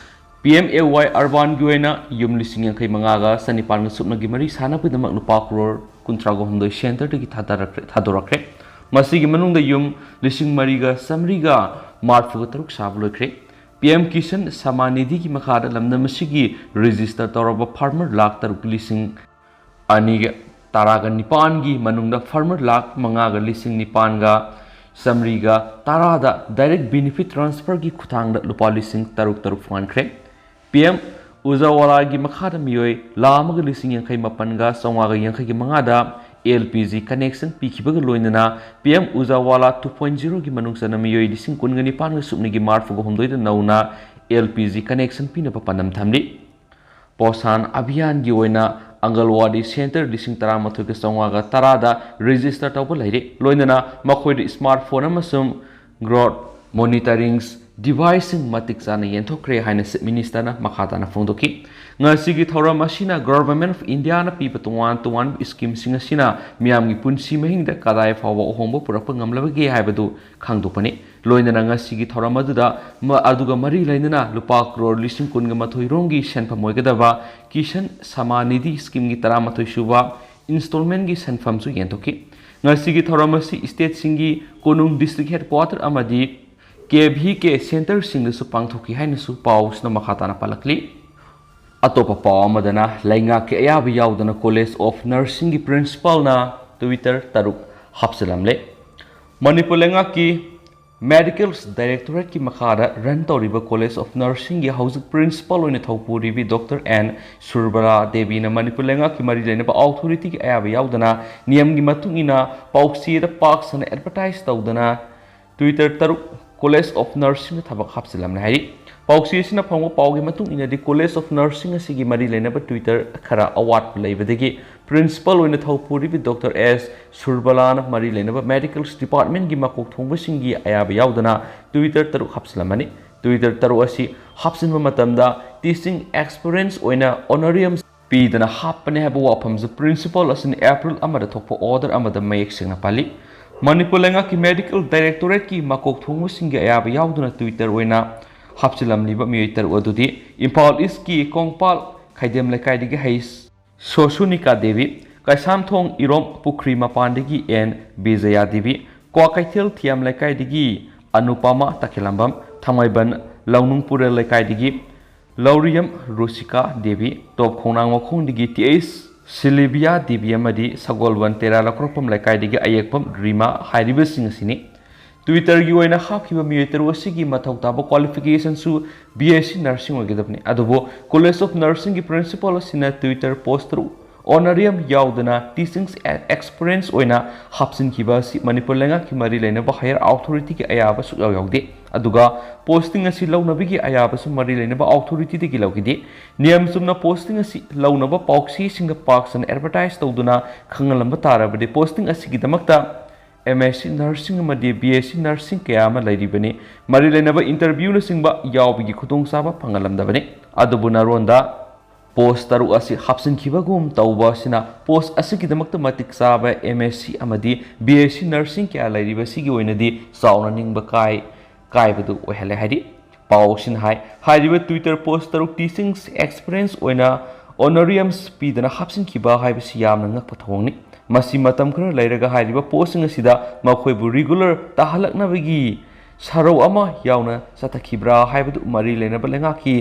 P M A Y Urban ꯒꯤ ꯑꯣꯏꯅ ꯌꯨꯝ ꯂꯤꯁꯤꯡ ꯌꯥꯡꯈꯩ ꯃꯉꯥꯒ ꯆꯅꯤꯄꯥꯟꯒ ꯁꯨꯞꯅꯒꯤ ꯃꯔꯤ ꯁꯥꯅꯕꯒꯤꯗꯃꯛ ꯂꯨꯄꯥ ꯀ꯭ꯔꯣꯔ ꯀꯨꯟꯊ꯭ꯔꯥꯒ ꯍꯨꯝꯗꯣꯏ centre ꯗꯒꯤ ꯊꯥꯗꯔꯛꯈ꯭ꯔꯦ, ꯊꯥꯗꯣꯔꯛꯈ꯭ꯔꯦ꯫ ꯃꯁꯤꯒꯤ ꯃꯅꯨꯡꯗ ꯌꯨꯝ ꯂꯤꯁꯤꯡ ꯃꯔꯤꯒ ꯆꯥꯃꯔꯤꯒ ꯃꯔꯤꯐꯨ ꯇꯔꯨꯛ ꯁꯥꯕ ꯂꯣꯏꯈ꯭ꯔꯦ꯫ ꯄꯤ ꯑꯦꯝ ꯀꯤꯁꯥꯟ ꯁꯃꯥꯟ ꯅꯤꯙꯤꯒꯤ ꯃꯈꯥꯗ ꯂꯝꯗꯝ ꯑꯁꯤꯒꯤ register ꯇꯧꯔꯕ farmer ꯂꯥꯈ ꯇꯔꯨꯛ ꯂꯤꯁꯤꯡ ꯑꯅꯤꯒ ꯇꯔꯥꯒ ꯅꯤꯄꯥꯟꯒꯤ ꯃꯅꯨꯡꯗ farmer ꯂꯥꯈ ꯃꯉꯥꯒ ꯂꯤꯁꯤꯡ ꯅꯤꯄꯥꯟꯒ ꯆꯥꯃꯔꯤꯒ ꯇꯔꯥꯗ direct benefit transfer ꯒꯤ ꯈꯨꯠꯊꯥꯡꯗ ꯂꯨꯄꯥ ꯂꯤꯁꯤꯡ ꯇꯔꯨꯛ ꯇꯔꯨꯛ ꯐꯪꯍꯟꯈ꯭ꯔꯦ꯫ ꯄꯤ ꯑꯦꯝ ꯎꯖꯥꯋꯥꯂꯥꯒꯤ ꯃꯈꯥꯗ ꯃꯤꯑꯣꯏ ꯂꯥꯈ ꯑꯃꯒ ꯂꯤꯁꯤꯡ ꯌꯥꯡꯈꯩ ꯃꯥꯄꯟꯒ ꯆꯥꯝꯃꯉꯥꯒ ꯌꯥꯡꯈꯩꯒ ꯃꯉꯥꯗ ꯑꯦꯜ ꯄꯤ ꯖꯤ connection ꯄꯤꯈꯤꯕꯒ ꯂꯣꯏꯅꯅ P M Ujjwala two point zero ꯒꯤ ꯃꯅꯨꯡ ꯆꯟꯅ ꯃꯤꯑꯣꯏ ꯂꯤꯁꯤꯡ ꯀꯨꯟꯒ ꯅꯤꯄꯥꯟꯒ ꯁꯨꯞꯅꯒꯤ ꯃꯔꯤꯐꯨꯒ ꯍꯨꯝꯗꯣꯏꯗ ꯅꯧꯅ ꯑꯦꯜ ꯄꯤ ꯖꯤ connection ꯄꯤꯅꯕ ꯄꯥꯟꯗꯝ ꯊꯝꯂꯤ꯫ ꯄꯣꯁꯥꯟ ꯑꯚꯤꯌꯥꯟꯒꯤ ꯑꯣꯏꯅ ꯑꯪꯒꯜꯋꯥꯗꯤ centre ꯂꯤꯁꯤꯡ ꯇꯔꯥꯃꯥꯊꯣꯏꯒ ꯆꯥꯝꯃꯉꯥꯒ ꯇꯔꯥꯗ register ꯇꯧꯕ ꯂꯩꯔꯦ, ꯂꯣꯏꯅꯅ ꯃꯈꯣꯏꯗ smart phone ꯑꯃꯁꯨꯡ growth monitoring device ꯁꯤꯡ ꯃꯇꯤꯛ ꯆꯥꯅ ꯌꯦꯟꯊꯣꯛꯈ꯭ꯔꯦ ꯍꯥꯏꯅ Chief Minister ꯅ ꯃꯈꯥ ꯇꯥꯅ ꯐꯣꯡꯗꯣꯛꯈꯤ꯫ ꯉꯁꯤꯒꯤ ꯊꯧꯔꯝ ꯑꯁꯤꯅ Government of India ꯅ ꯄꯤꯕ ꯇꯣꯉꯥꯟ ꯇꯣꯉꯥꯟꯕ scheme ꯁꯤꯡ ꯑꯁꯤꯅ ꯃꯤꯌꯥꯝꯒꯤ ꯄꯨꯟꯁꯤ ꯃꯍꯤꯡꯗ ꯀꯗꯥꯏ ꯐꯥꯎꯕ ꯑꯍꯣꯡꯕ ꯄꯨꯔꯛꯄ ꯉꯝꯂꯕꯒꯦ ꯍꯥꯏꯕꯗꯨ ꯈꯪꯗꯣꯛꯄꯅꯤ꯫ ꯂꯣꯏꯅꯅ ꯉꯁꯤꯒꯤ ꯊꯧꯔꯝ ꯑꯗꯨꯗ ꯃ-, ꯑꯗꯨꯒ ꯃꯔꯤ ꯂꯩꯅꯅ ꯂꯨꯄꯥ ꯀ꯭ꯔꯣꯔ ꯂꯤꯁꯤꯡ ꯀꯨꯟꯒ ꯃꯥꯊꯣꯏ ꯔꯣꯝꯒꯤ ꯁꯦꯟꯐꯝ ꯑꯣꯏꯒꯗꯕ ꯀꯤꯁꯟ ꯁꯃꯥꯅꯤꯙꯤ ꯁ꯭ꯀꯤꯝꯒꯤ ꯇꯔꯥꯃꯥꯊꯣꯏ ꯁꯨꯕ ꯏꯟꯁꯇꯣꯜꯃꯦꯟꯒꯤ ꯁꯦꯟꯐꯝꯁꯨ ꯌꯦꯟꯊꯣꯛꯈꯤ꯫ ꯉꯁꯤꯒꯤ ꯊꯧꯔꯝ ꯑꯁꯤ ꯁ꯭ꯇꯦꯠꯁꯤꯡꯒꯤ ꯀꯣꯅꯨꯡ ꯗꯤꯁꯇ꯭ꯔꯤꯛ ꯍꯦꯗꯀ꯭ꯋꯥꯇꯔ ꯑꯃꯗꯤ ꯀꯦ ꯚꯤ ꯀꯦ ꯁꯦꯟꯇꯔꯁꯤꯡꯗꯁꯨ ꯄꯥꯡꯊꯣꯛꯈꯤ ꯍꯥꯏꯅꯁꯨ ꯄꯥꯎꯁꯤꯅ ꯃꯈꯥ ꯇꯥꯅ ꯄꯜꯂꯛꯂꯤ꯫ ꯑꯇꯣꯞꯄ ꯄꯥꯎ ꯑꯃꯗꯅ ꯂꯩꯉꯥꯛꯀꯤ ꯑꯌꯥꯕ ꯌꯥꯎꯗꯅ ꯀꯣꯂꯦꯖ ꯑꯣꯐ ꯅꯔꯁꯤꯡꯒꯤ ꯄ꯭ꯔꯤꯟꯁꯤꯄꯥꯜꯅ ꯇ꯭ꯋꯤꯇꯔ ꯇꯔꯨꯛ ꯍꯥꯞꯆꯤꯜꯂꯝꯂꯦ꯫ ꯃꯅꯤꯄꯨꯔ ꯂꯩꯉꯥꯛꯀꯤ ꯃꯦꯗꯤꯀꯦꯜ ꯗꯥꯏꯔꯦꯛꯇꯣꯔꯦꯠꯀꯤ ꯃꯈꯥꯗ ꯔꯟ ꯇꯧꯔꯤꯕ ꯀꯣꯂꯦꯖ ꯑꯣꯐ ꯅꯔꯁꯤꯡꯒꯤ ꯍꯧꯖꯤꯛ ꯄ꯭ꯔꯤꯟꯁꯤꯄꯥꯜ ꯑꯣꯏꯅ ꯊꯧꯄꯨꯔꯤꯕꯤ ꯗꯣꯛꯇꯔ ꯑꯦꯟ ꯁꯨꯔꯕꯂꯥ ꯗꯦꯕꯤꯅ ꯃꯅꯤꯄꯨꯔ ꯂꯩꯉꯥꯛꯀꯤ ꯃꯔꯤ ꯂꯩꯅꯕ ꯑꯣꯊꯣꯔꯤꯇꯤꯒꯤ ꯑꯌꯥꯕ ꯌꯥꯎꯗꯅ ꯅꯤꯌꯝꯒꯤ ꯃꯇꯨꯡ ꯏꯟꯅ ꯄꯥꯎꯆꯦꯗ ꯄꯥꯛ ꯁꯟꯅ ꯑꯦꯗꯚꯔꯇꯥꯏꯁ ꯇꯧꯗꯅ ꯇ꯭ꯋꯤꯇꯔ ꯇꯔꯨꯛ ꯀꯣꯂꯦꯖ ꯑꯣꯐ ꯅꯔꯁꯤꯡꯗ ꯊꯕꯛ ꯍꯥꯞꯆꯤꯜꯂꯝꯂꯦ ꯍꯥꯏꯔꯤ꯫ ꯄꯥꯎꯆꯦ ꯑꯁꯤꯅ ꯐꯪꯕ ꯄꯥꯎꯒꯤ ꯃꯇꯨꯡ ꯏꯟꯅꯗꯤ ꯀꯣꯂꯦꯖ ꯑꯣꯐ ꯅꯔꯁꯤꯡ ꯑꯁꯤꯒꯤ ꯃꯔꯤ ꯂꯩꯅꯕ ꯇ꯭ꯋꯤꯇꯔ ꯈꯔ ꯑꯋꯥꯠꯄ ꯂꯩꯕꯗꯒꯤ ꯄ꯭ꯔꯤꯟꯁꯤꯄꯥꯜ ꯑꯣꯏꯅ ꯊꯧꯄꯨꯔꯤꯕꯤ ꯗꯣꯛꯇꯔ ꯑꯦꯁ ꯁꯨꯔꯕꯂꯥꯅ ꯃꯔꯤ ꯂꯩꯅꯕ ꯃꯦꯗꯤꯀꯦꯜ ꯗꯤꯄꯥꯔꯠꯃꯦꯟꯒꯤ ꯃꯀꯣꯛ ꯊꯣꯡꯕꯁꯤꯡꯒꯤ ꯑꯌꯥꯕ ꯌꯥꯎꯗꯅ ꯇ꯭ꯋꯤꯇꯔ ꯇꯔꯨꯛ ꯍꯥꯞꯆꯤꯜꯂꯝꯃꯅꯤ꯫ ꯇ꯭ꯋꯤꯇꯔ ꯇꯔꯨꯛ ꯑꯁꯤ ꯍꯥꯞꯆꯤꯟꯕ ꯃꯇꯝꯗ ꯇꯤꯆꯤꯡ ꯑꯦꯛꯁꯄꯤꯔꯤꯌꯦꯟꯁ ꯑꯣꯏꯅ ꯑꯣꯅꯔꯤꯌꯝ ꯄꯤꯗꯅ ꯍꯥꯞꯄꯅꯦ ꯍꯥꯏꯕ ꯋꯥꯐꯝꯁꯨ ꯄ꯭ꯔꯤꯟꯁꯤꯄꯥꯜ ꯑꯁꯤꯅ ꯑꯦꯄ꯭ꯔꯤꯜ ꯑꯃꯗ ꯊꯣꯛꯄ ꯑꯣꯔꯗꯔ ꯑꯃꯗ ꯃꯌꯦꯛ ꯁꯦꯡꯅ ꯄꯜꯂꯤ꯫ ꯃꯅꯤꯄꯨꯔ ꯂꯩꯉꯥꯛꯀꯤ ꯃꯦꯗꯤꯀꯦꯜ ꯗꯥꯏꯔꯦꯛꯇꯣꯔꯦꯠꯀꯤ ꯃꯀꯣꯛ ꯊꯣꯡꯕꯁꯤꯡꯒꯤ ꯑꯌꯥꯕ ꯌꯥꯎꯗꯅ ꯇ꯭ꯋꯤꯇꯔ ꯑꯣꯏꯅ ꯍꯥꯞꯆꯤꯜꯂꯝꯂꯤꯕ ꯃꯤꯑꯣꯏ ꯇꯔꯨꯛ ꯑꯗꯨꯗꯤ ꯏꯝꯐꯥꯜ ꯏꯁꯀꯤ ꯀꯣꯡꯄꯥꯜ ꯈꯩꯗꯦꯝ ꯂꯩꯀꯥꯏꯗꯒꯤ ꯍꯩ ꯁꯣꯁꯨꯅꯤꯀꯥ ꯗꯦꯕꯤ, ꯀꯩꯁꯥꯝꯊꯣꯡ ꯏꯔꯣꯝ ꯄꯨꯈ꯭ꯔꯤ ꯃꯄꯥꯟꯗꯒꯤ ꯑꯦꯟ ꯕꯤꯖꯌꯥ ꯗꯦꯕꯤ, ꯀ꯭ꯋꯥꯀꯩꯊꯦꯜ ꯊꯤꯌꯥꯝ ꯂꯩꯀꯥꯏꯗꯒꯤ ꯑꯅꯨꯄꯃꯥ ꯇꯈꯦꯂꯝꯕꯝ, ꯊꯥꯡꯃꯩꯕꯟ ꯂꯧꯅꯨꯡ ꯄꯨꯔꯦꯜ ꯂꯩꯀꯥꯏꯗꯒꯤ ꯂꯧꯔꯤꯌꯝ ꯔꯣꯁꯤꯀꯥ ꯗꯦꯕꯤ, ꯇꯣꯞ ꯈꯣꯡꯅꯥꯡ ꯃꯈꯣꯡꯗꯒꯤ ꯇꯤ ꯑꯩꯆ ꯁꯤꯂꯤꯕꯤꯌꯥ ꯗꯦꯕꯤ ꯑꯃꯗꯤ ꯁꯒꯣꯜꯕꯟ ꯇꯦꯔꯥ ꯂꯧꯈ꯭ꯔꯣꯛꯄꯝ ꯂꯩꯀꯥꯏꯗꯒꯤ ꯑꯌꯦꯛꯄꯝ ꯔꯤꯃꯥ ꯍꯥꯏꯔꯤꯕꯁꯤꯡ ꯑꯁꯤꯅꯤ꯫ ꯇ꯭ꯋꯤꯇꯔꯒꯤ ꯑꯣꯏꯅ ꯍꯥꯞꯈꯤꯕ ꯃꯤꯑꯣꯏ ꯇꯔꯨꯛ ꯑꯁꯤꯒꯤ ꯃꯊꯧ ꯇꯥꯕ ꯀ꯭ꯋꯥꯂꯤꯐꯤꯀꯦꯁꯟꯁꯨ ꯕꯤ ꯑꯦꯁ ꯁꯤ ꯅꯔꯁꯤꯡ ꯑꯣꯏꯒꯗꯕꯅꯤ꯫ ꯑꯗꯨꯕꯨ ꯀꯣꯂꯦꯖ ꯑꯣꯐ ꯅꯔꯁꯤꯡꯒꯤ ꯄ꯭ꯔꯤꯟꯁꯤꯄꯥꯜ ꯑꯁꯤꯅ ꯇ꯭ꯋꯤꯇꯔ ꯄꯣꯁ ꯇꯔꯨꯛ ꯑꯣꯅꯔꯤꯌꯝ ꯌꯥꯎꯗꯅ ꯇꯤꯆꯤꯡ ꯑꯦꯛꯁꯄꯤꯔꯤꯌꯦꯟꯁ ꯑꯣꯏꯅ ꯍꯥꯞꯆꯤꯟꯈꯤꯕ ꯑꯁꯤ ꯃꯅꯤꯄꯨꯔ ꯂꯩꯉꯥꯛꯀꯤ ꯃꯔꯤ ꯂꯩꯅꯕ ꯍꯥꯌꯔ ꯑꯣꯊꯣꯔꯤꯇꯤꯒꯤ ꯑꯌꯥꯕ ꯁꯨꯛꯌꯥꯎ ꯌꯥꯎꯗꯦ꯫ ꯑꯗꯨꯒ ꯄꯣꯁꯇꯤꯡ ꯑꯁꯤ ꯂꯧꯅꯕꯒꯤ ꯑꯌꯥꯕꯁꯨ ꯃꯔꯤ ꯂꯩꯅꯕ ꯑꯣꯊꯣꯔꯤꯇꯤꯗꯒꯤ ꯂꯧꯈꯤꯗꯦ꯫ ꯅꯤꯌꯝ ꯆꯨꯝꯅ ꯄꯣꯁꯇꯤꯡ ꯑꯁꯤ ꯂꯧꯅꯕ ꯄꯥꯎꯆꯦꯁꯤꯡꯗ ꯄꯥꯛ ꯁꯟꯅ ꯑꯦꯗꯚꯔꯇꯥꯏꯁ ꯇꯧꯗꯨꯅ ꯈꯪꯍꯜꯂꯝꯕ ꯇꯥꯔꯕꯗꯤ ꯄꯣꯁꯇꯤꯡ ꯑꯁꯤꯒꯤꯗꯃꯛꯇ ꯑꯦꯝ ꯑꯦꯁ ꯁꯤ ꯅꯔꯁꯤꯡ ꯑꯃꯗꯤ ꯕꯤ ꯑꯦꯁ ꯁꯤ ꯅꯔꯁꯤꯡ ꯀꯌꯥ ꯑꯃ ꯂꯩꯔꯤꯕꯅꯤ꯫ ꯃꯔꯤ ꯂꯩꯅꯕ ꯏꯟꯇꯔꯚ꯭ꯌꯨꯅꯆꯤꯡꯕ ꯌꯥꯎꯕꯒꯤ ꯈꯨꯗꯣꯡꯆꯥꯕ ꯐꯪꯍꯜꯂꯝꯗꯕꯅꯤ꯫ ꯑꯗꯨꯕꯨ ꯅꯔꯣꯟꯗ ꯄꯣꯁ ꯇꯔꯨꯛ ꯑꯁꯤ ꯍꯥꯞꯆꯤꯟꯈꯤꯕꯒꯨꯝ ꯇꯧꯕ ꯑꯁꯤꯅ ꯄꯣꯁ ꯑꯁꯤꯒꯤꯗꯃꯛꯇ ꯃꯇꯤꯛ ꯆꯥꯕ ꯑꯦꯝ ꯑꯦꯁ ꯁꯤ ꯑꯃꯗꯤ ꯕꯤ ꯑꯦꯁ ꯁꯤ ꯅꯔꯁꯤꯡ ꯀꯌꯥ ꯂꯩꯔꯤꯕꯁꯤꯒꯤ ꯑꯣꯏꯅꯗꯤ ꯆꯥꯎꯅ ꯅꯤꯡꯕ ꯀꯥꯏ ꯀꯥꯏꯕꯗꯨ ꯑꯣꯏꯍꯜꯂꯦ ꯍꯥꯏꯔꯤ꯫ ꯄꯥꯎ ꯑꯁꯤꯅ ꯍꯥꯏ, ꯍꯥꯏꯔꯤꯕ ꯇ꯭ꯋꯤꯇꯔ ꯄꯣꯁ ꯇꯔꯨꯛ ꯇꯤꯆꯤꯡ ꯑꯦꯛꯁꯄꯤꯔꯤꯌꯦꯟꯁ ꯑꯣꯏꯅ ꯑꯣꯅꯔꯤꯌꯝꯁ ꯄꯤꯗꯅ ꯍꯥꯞꯆꯤꯟꯈꯤꯕ ꯍꯥꯏꯕꯁꯤ ꯌꯥꯝꯅ ꯉꯛꯄ ꯊꯧꯑꯣꯡꯅꯤ꯫ ꯃꯁꯤ ꯃꯇꯝ ꯈꯔ ꯂꯩꯔꯒ ꯍꯥꯏꯔꯤꯕ ꯄꯣꯁꯁꯤꯡ ꯑꯁꯤꯗ ꯃꯈꯣꯏꯕꯨ ꯔꯤꯒꯨꯂꯔ ꯇꯥꯍꯜꯂꯛꯅꯕꯒꯤ ꯁꯔꯧ ꯑꯃ ꯌꯥꯎꯅ ꯆꯠꯊꯈꯤꯕ꯭ꯔꯥ ꯍꯥꯏꯕꯗꯨ ꯃꯔꯤ ꯂꯩꯅꯕ ꯂꯩꯉꯥꯛꯀꯤ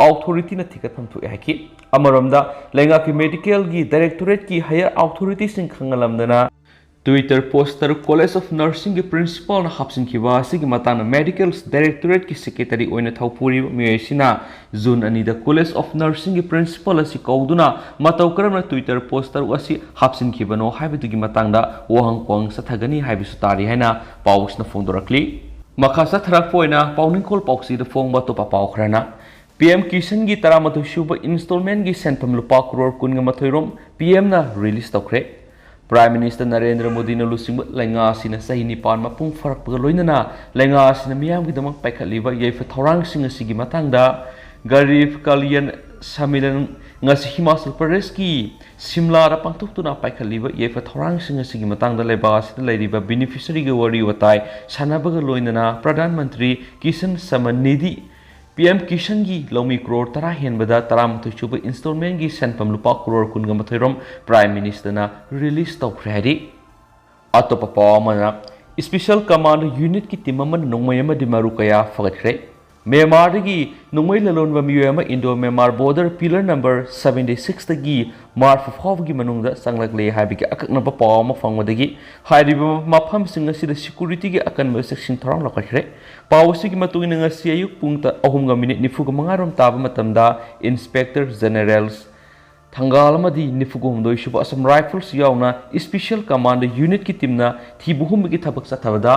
ꯑꯣꯊꯣꯔꯤꯇꯤꯅ ꯊꯤꯒꯠꯐꯝ ꯊꯣꯛꯑꯦ ꯍꯥꯏꯈꯤ꯫ ꯑꯃꯔꯣꯝꯗ, ꯂꯩꯉꯥꯛꯀꯤ ꯃꯦꯗꯤꯀꯦꯜꯒꯤ ꯗꯥꯏꯔꯦꯛꯇꯣꯔꯦꯠꯀꯤ ꯍꯥꯌꯔ ꯑꯣꯊꯣꯔꯤꯇꯤꯁꯤꯡ ꯈꯪꯍꯜꯂꯝꯗꯅ ꯇ꯭ꯋꯤꯇꯔ ꯄꯣꯁ ꯇꯔꯨꯛ ꯀꯣꯂꯦꯖ ꯑꯣꯐ ꯅꯔꯁꯤꯡꯒꯤ ꯄ꯭ꯔꯤꯟꯁꯤꯄꯥꯜꯅ ꯍꯥꯞꯆꯤꯟꯈꯤꯕ ꯑꯁꯤꯒꯤ ꯃꯇꯥꯡꯗ ꯃꯦꯗꯤꯀꯦꯜ ꯗꯥꯏꯔꯦꯛꯇꯣꯔꯦꯠꯀꯤ ꯁꯦꯀ꯭ꯔꯦꯇꯔꯤ ꯑꯣꯏꯅ ꯊꯧꯄꯨꯔꯤꯕ ꯃꯤꯑꯣꯏ ꯑꯁꯤꯅ ꯖꯨꯟ ꯑꯅꯤꯗ ꯀꯣꯂꯦꯖ ꯑꯣꯐ ꯅꯔꯁꯤꯡꯒꯤ ꯄ꯭ꯔꯤꯟꯁꯤꯄꯥꯜ ꯑꯁꯤ ꯀꯧꯗꯨꯅ ꯃꯇꯧ ꯀꯔꯝꯅ ꯇ꯭ꯋꯤꯇꯔ ꯄꯣꯁ ꯇꯔꯨꯛ ꯑꯁꯤ ꯍꯥꯞꯆꯤꯟꯈꯤꯕꯅꯣ ꯍꯥꯏꯕꯗꯨꯒꯤ ꯃꯇꯥꯡꯗ ꯋꯥꯍꯪ ꯄꯥꯎꯍꯪ ꯆꯠꯊꯒꯅꯤ ꯍꯥꯏꯕꯁꯨ ꯇꯥꯔꯤ ꯍꯥꯏꯅ ꯄꯥꯎꯁꯤꯅ ꯐꯣꯡꯗꯣꯔꯛꯂꯤ꯫ ꯃꯈꯥ ꯆꯠꯊꯔꯛꯄ ꯑꯣꯏꯅ ꯄꯥꯎꯅꯤꯡꯈꯣꯜ ꯄꯥꯎꯆꯦꯗ ꯐꯣꯡꯕ ꯑꯇꯣꯞꯄ ꯄꯥꯎ ꯈꯔꯅ, ꯄꯤ ꯑꯦꯝ ꯀꯤꯁꯟꯒꯤ ꯇꯔꯥꯃꯥꯊꯣꯏ ꯁꯨꯕ ꯏꯟꯁꯇꯣꯜꯃꯦꯟꯒꯤ ꯁꯦꯟꯐꯝ ꯂꯨꯄꯥ ꯀ꯭ꯔꯣꯔ ꯀꯨꯟꯒ ꯃꯥꯊꯣꯏ ꯔꯣꯝ ꯄꯤ ꯑꯦꯝꯅ ꯔꯤꯂꯤꯁ ꯇꯧꯈ꯭ꯔꯦ꯫ ꯄ꯭ꯔꯥꯏꯝ ꯃꯤꯅꯤꯁꯇꯔ ꯅꯔꯦꯟꯗ꯭ꯔ ꯃꯣꯗꯤꯅ ꯂꯨꯆꯤꯡꯕ ꯂꯩꯉꯥꯛ ꯑꯁꯤꯅ ꯆꯍꯤ ꯅꯤꯄꯥꯟ ꯃꯄꯨꯡ ꯐꯥꯔꯛꯄꯒ ꯂꯣꯏꯅꯅ ꯂꯩꯉꯥꯛ ꯑꯁꯤꯅ ꯃꯤꯌꯥꯝꯒꯤꯗꯃꯛ ꯄꯥꯏꯈꯠꯂꯤꯕ ꯌꯥꯏꯐ ꯊꯧꯔꯥꯡꯁꯤꯡ ꯑꯁꯤꯒꯤ ꯃꯇꯥꯡꯗ ꯒꯔꯤꯕ ꯀꯜꯌꯥꯟ ꯁꯃꯤꯂꯟ ꯉꯁꯤ ꯍꯤꯃꯥꯆꯜ ꯄ꯭ꯔꯗꯦꯁꯀꯤ ꯁꯤꯝꯂꯥꯗ ꯄꯥꯡꯊꯣꯛꯇꯨꯅ ꯄꯥꯏꯈꯠꯂꯤꯕ ꯌꯥꯏꯐ ꯊꯧꯔꯥꯡꯁꯤꯡ ꯑꯁꯤꯒꯤ ꯃꯇꯥꯡꯗ ꯂꯩꯕꯥꯛ ꯑꯁꯤꯗ ꯂꯩꯔꯤꯕ ꯕꯦꯅꯤꯐꯤꯁꯔꯤꯒ ꯋꯥꯔꯤ ꯋꯥꯇꯥꯏ ꯁꯥꯟꯅꯕꯒ ꯂꯣꯏꯅꯅ ꯄ꯭ꯔꯙꯥꯟ ꯃꯟꯇ꯭ꯔꯤ ꯀꯤꯁꯟ ꯁꯃꯟ ꯅꯤꯙꯤ, ꯄꯤ ꯑꯦꯝ ꯀꯤꯁꯟꯒꯤ ꯂꯧꯃꯤ ꯀ꯭ꯔꯣꯔ ꯇꯔꯥ ꯍꯦꯟꯕꯗ ꯇꯔꯥꯃꯥꯊꯣꯏ ꯁꯨꯕ ꯏꯟꯁꯇꯣꯜꯃꯦꯟꯒꯤ ꯁꯦꯟꯐꯝ ꯂꯨꯄꯥ ꯀ꯭ꯔꯣꯔ ꯀꯨꯟꯒ ꯃꯥꯊꯣꯏ ꯔꯣꯝ ꯄ꯭ꯔꯥꯏꯝ ꯃꯤꯅꯤꯁꯇꯔꯅ ꯔꯤꯂꯤꯁ ꯇꯧꯈ꯭ꯔꯦ ꯍꯥꯏꯔꯤ꯫ ꯑꯇꯣꯞꯄ ꯄꯥꯎ ꯑꯃꯅ, ꯏꯁꯄꯤꯁꯦꯜ ꯀꯃꯥꯟꯗꯣ ꯌꯨꯅꯤꯠꯀꯤ ꯇꯤꯝ ꯑꯃꯅ ꯅꯣꯡꯃꯩ ꯑꯃꯗꯤ ꯃꯔꯨ ꯀꯌꯥ ꯐꯒꯠꯈ꯭ꯔꯦ꯫ ꯃ꯭ꯌꯥꯟꯃꯥꯔꯗꯒꯤ ꯅꯣꯡꯃꯩ ꯂꯂꯣꯟꯕ ꯃꯤꯑꯣꯏ ꯑꯃ Indo Myanmar border pillar number seventy ꯁꯤꯛꯁꯇꯒꯤ ꯃꯥꯔꯐ ꯐꯥꯎꯕꯒꯤ ꯃꯅꯨꯡꯗ ꯆꯪꯂꯛꯂꯦ ꯍꯥꯏꯕꯒꯤ ꯑꯀꯛꯅꯕ ꯄꯥꯎ ꯑꯃ ꯐꯪꯕꯗꯒꯤ ꯍꯥꯏꯔꯤꯕ ꯃꯐꯝꯁꯤꯡ ꯑꯁꯤꯗ ꯁꯦꯀ꯭ꯌꯨꯔꯤꯇꯤꯒꯤ ꯑꯀꯟꯕ ꯆꯦꯛꯁꯤꯟ ꯊꯧꯔꯥꯡ ꯂꯧꯈꯠꯈ꯭ꯔꯦ꯫ ꯄꯥꯎ ꯑꯁꯤꯒꯤ ꯃꯇꯨꯡ ꯏꯟꯅ, ꯉꯁꯤ ꯑꯌꯨꯛ ꯄꯨꯡ ꯇ-, ꯑꯍꯨꯝꯒ ꯃꯤꯅꯤꯠ ꯅꯤꯐꯨꯒ ꯃꯉꯥ ꯔꯣꯝ ꯇꯥꯕ ꯃꯇꯝꯗ ꯏꯟꯁꯄꯦꯛꯇꯔ ꯖꯦꯅꯦꯔꯦꯜ ꯊꯪꯒꯥꯜ ꯑꯃꯗꯤ ꯅꯤꯐꯨꯒ ꯍꯨꯝꯗꯣꯏ ꯁꯨꯕ ꯑꯁꯥꯝ ꯔꯥꯏꯐꯜꯁ ꯌꯥꯎꯅ ꯏꯁꯄꯤꯁꯦꯜ ꯀꯃꯥꯟꯗꯣ ꯌꯨꯅꯤꯠꯀꯤ ꯇꯤꯝꯅ ꯊꯤꯕ ꯍꯨꯝꯕꯒꯤ ꯊꯕꯛ ꯆꯠꯊꯕꯗ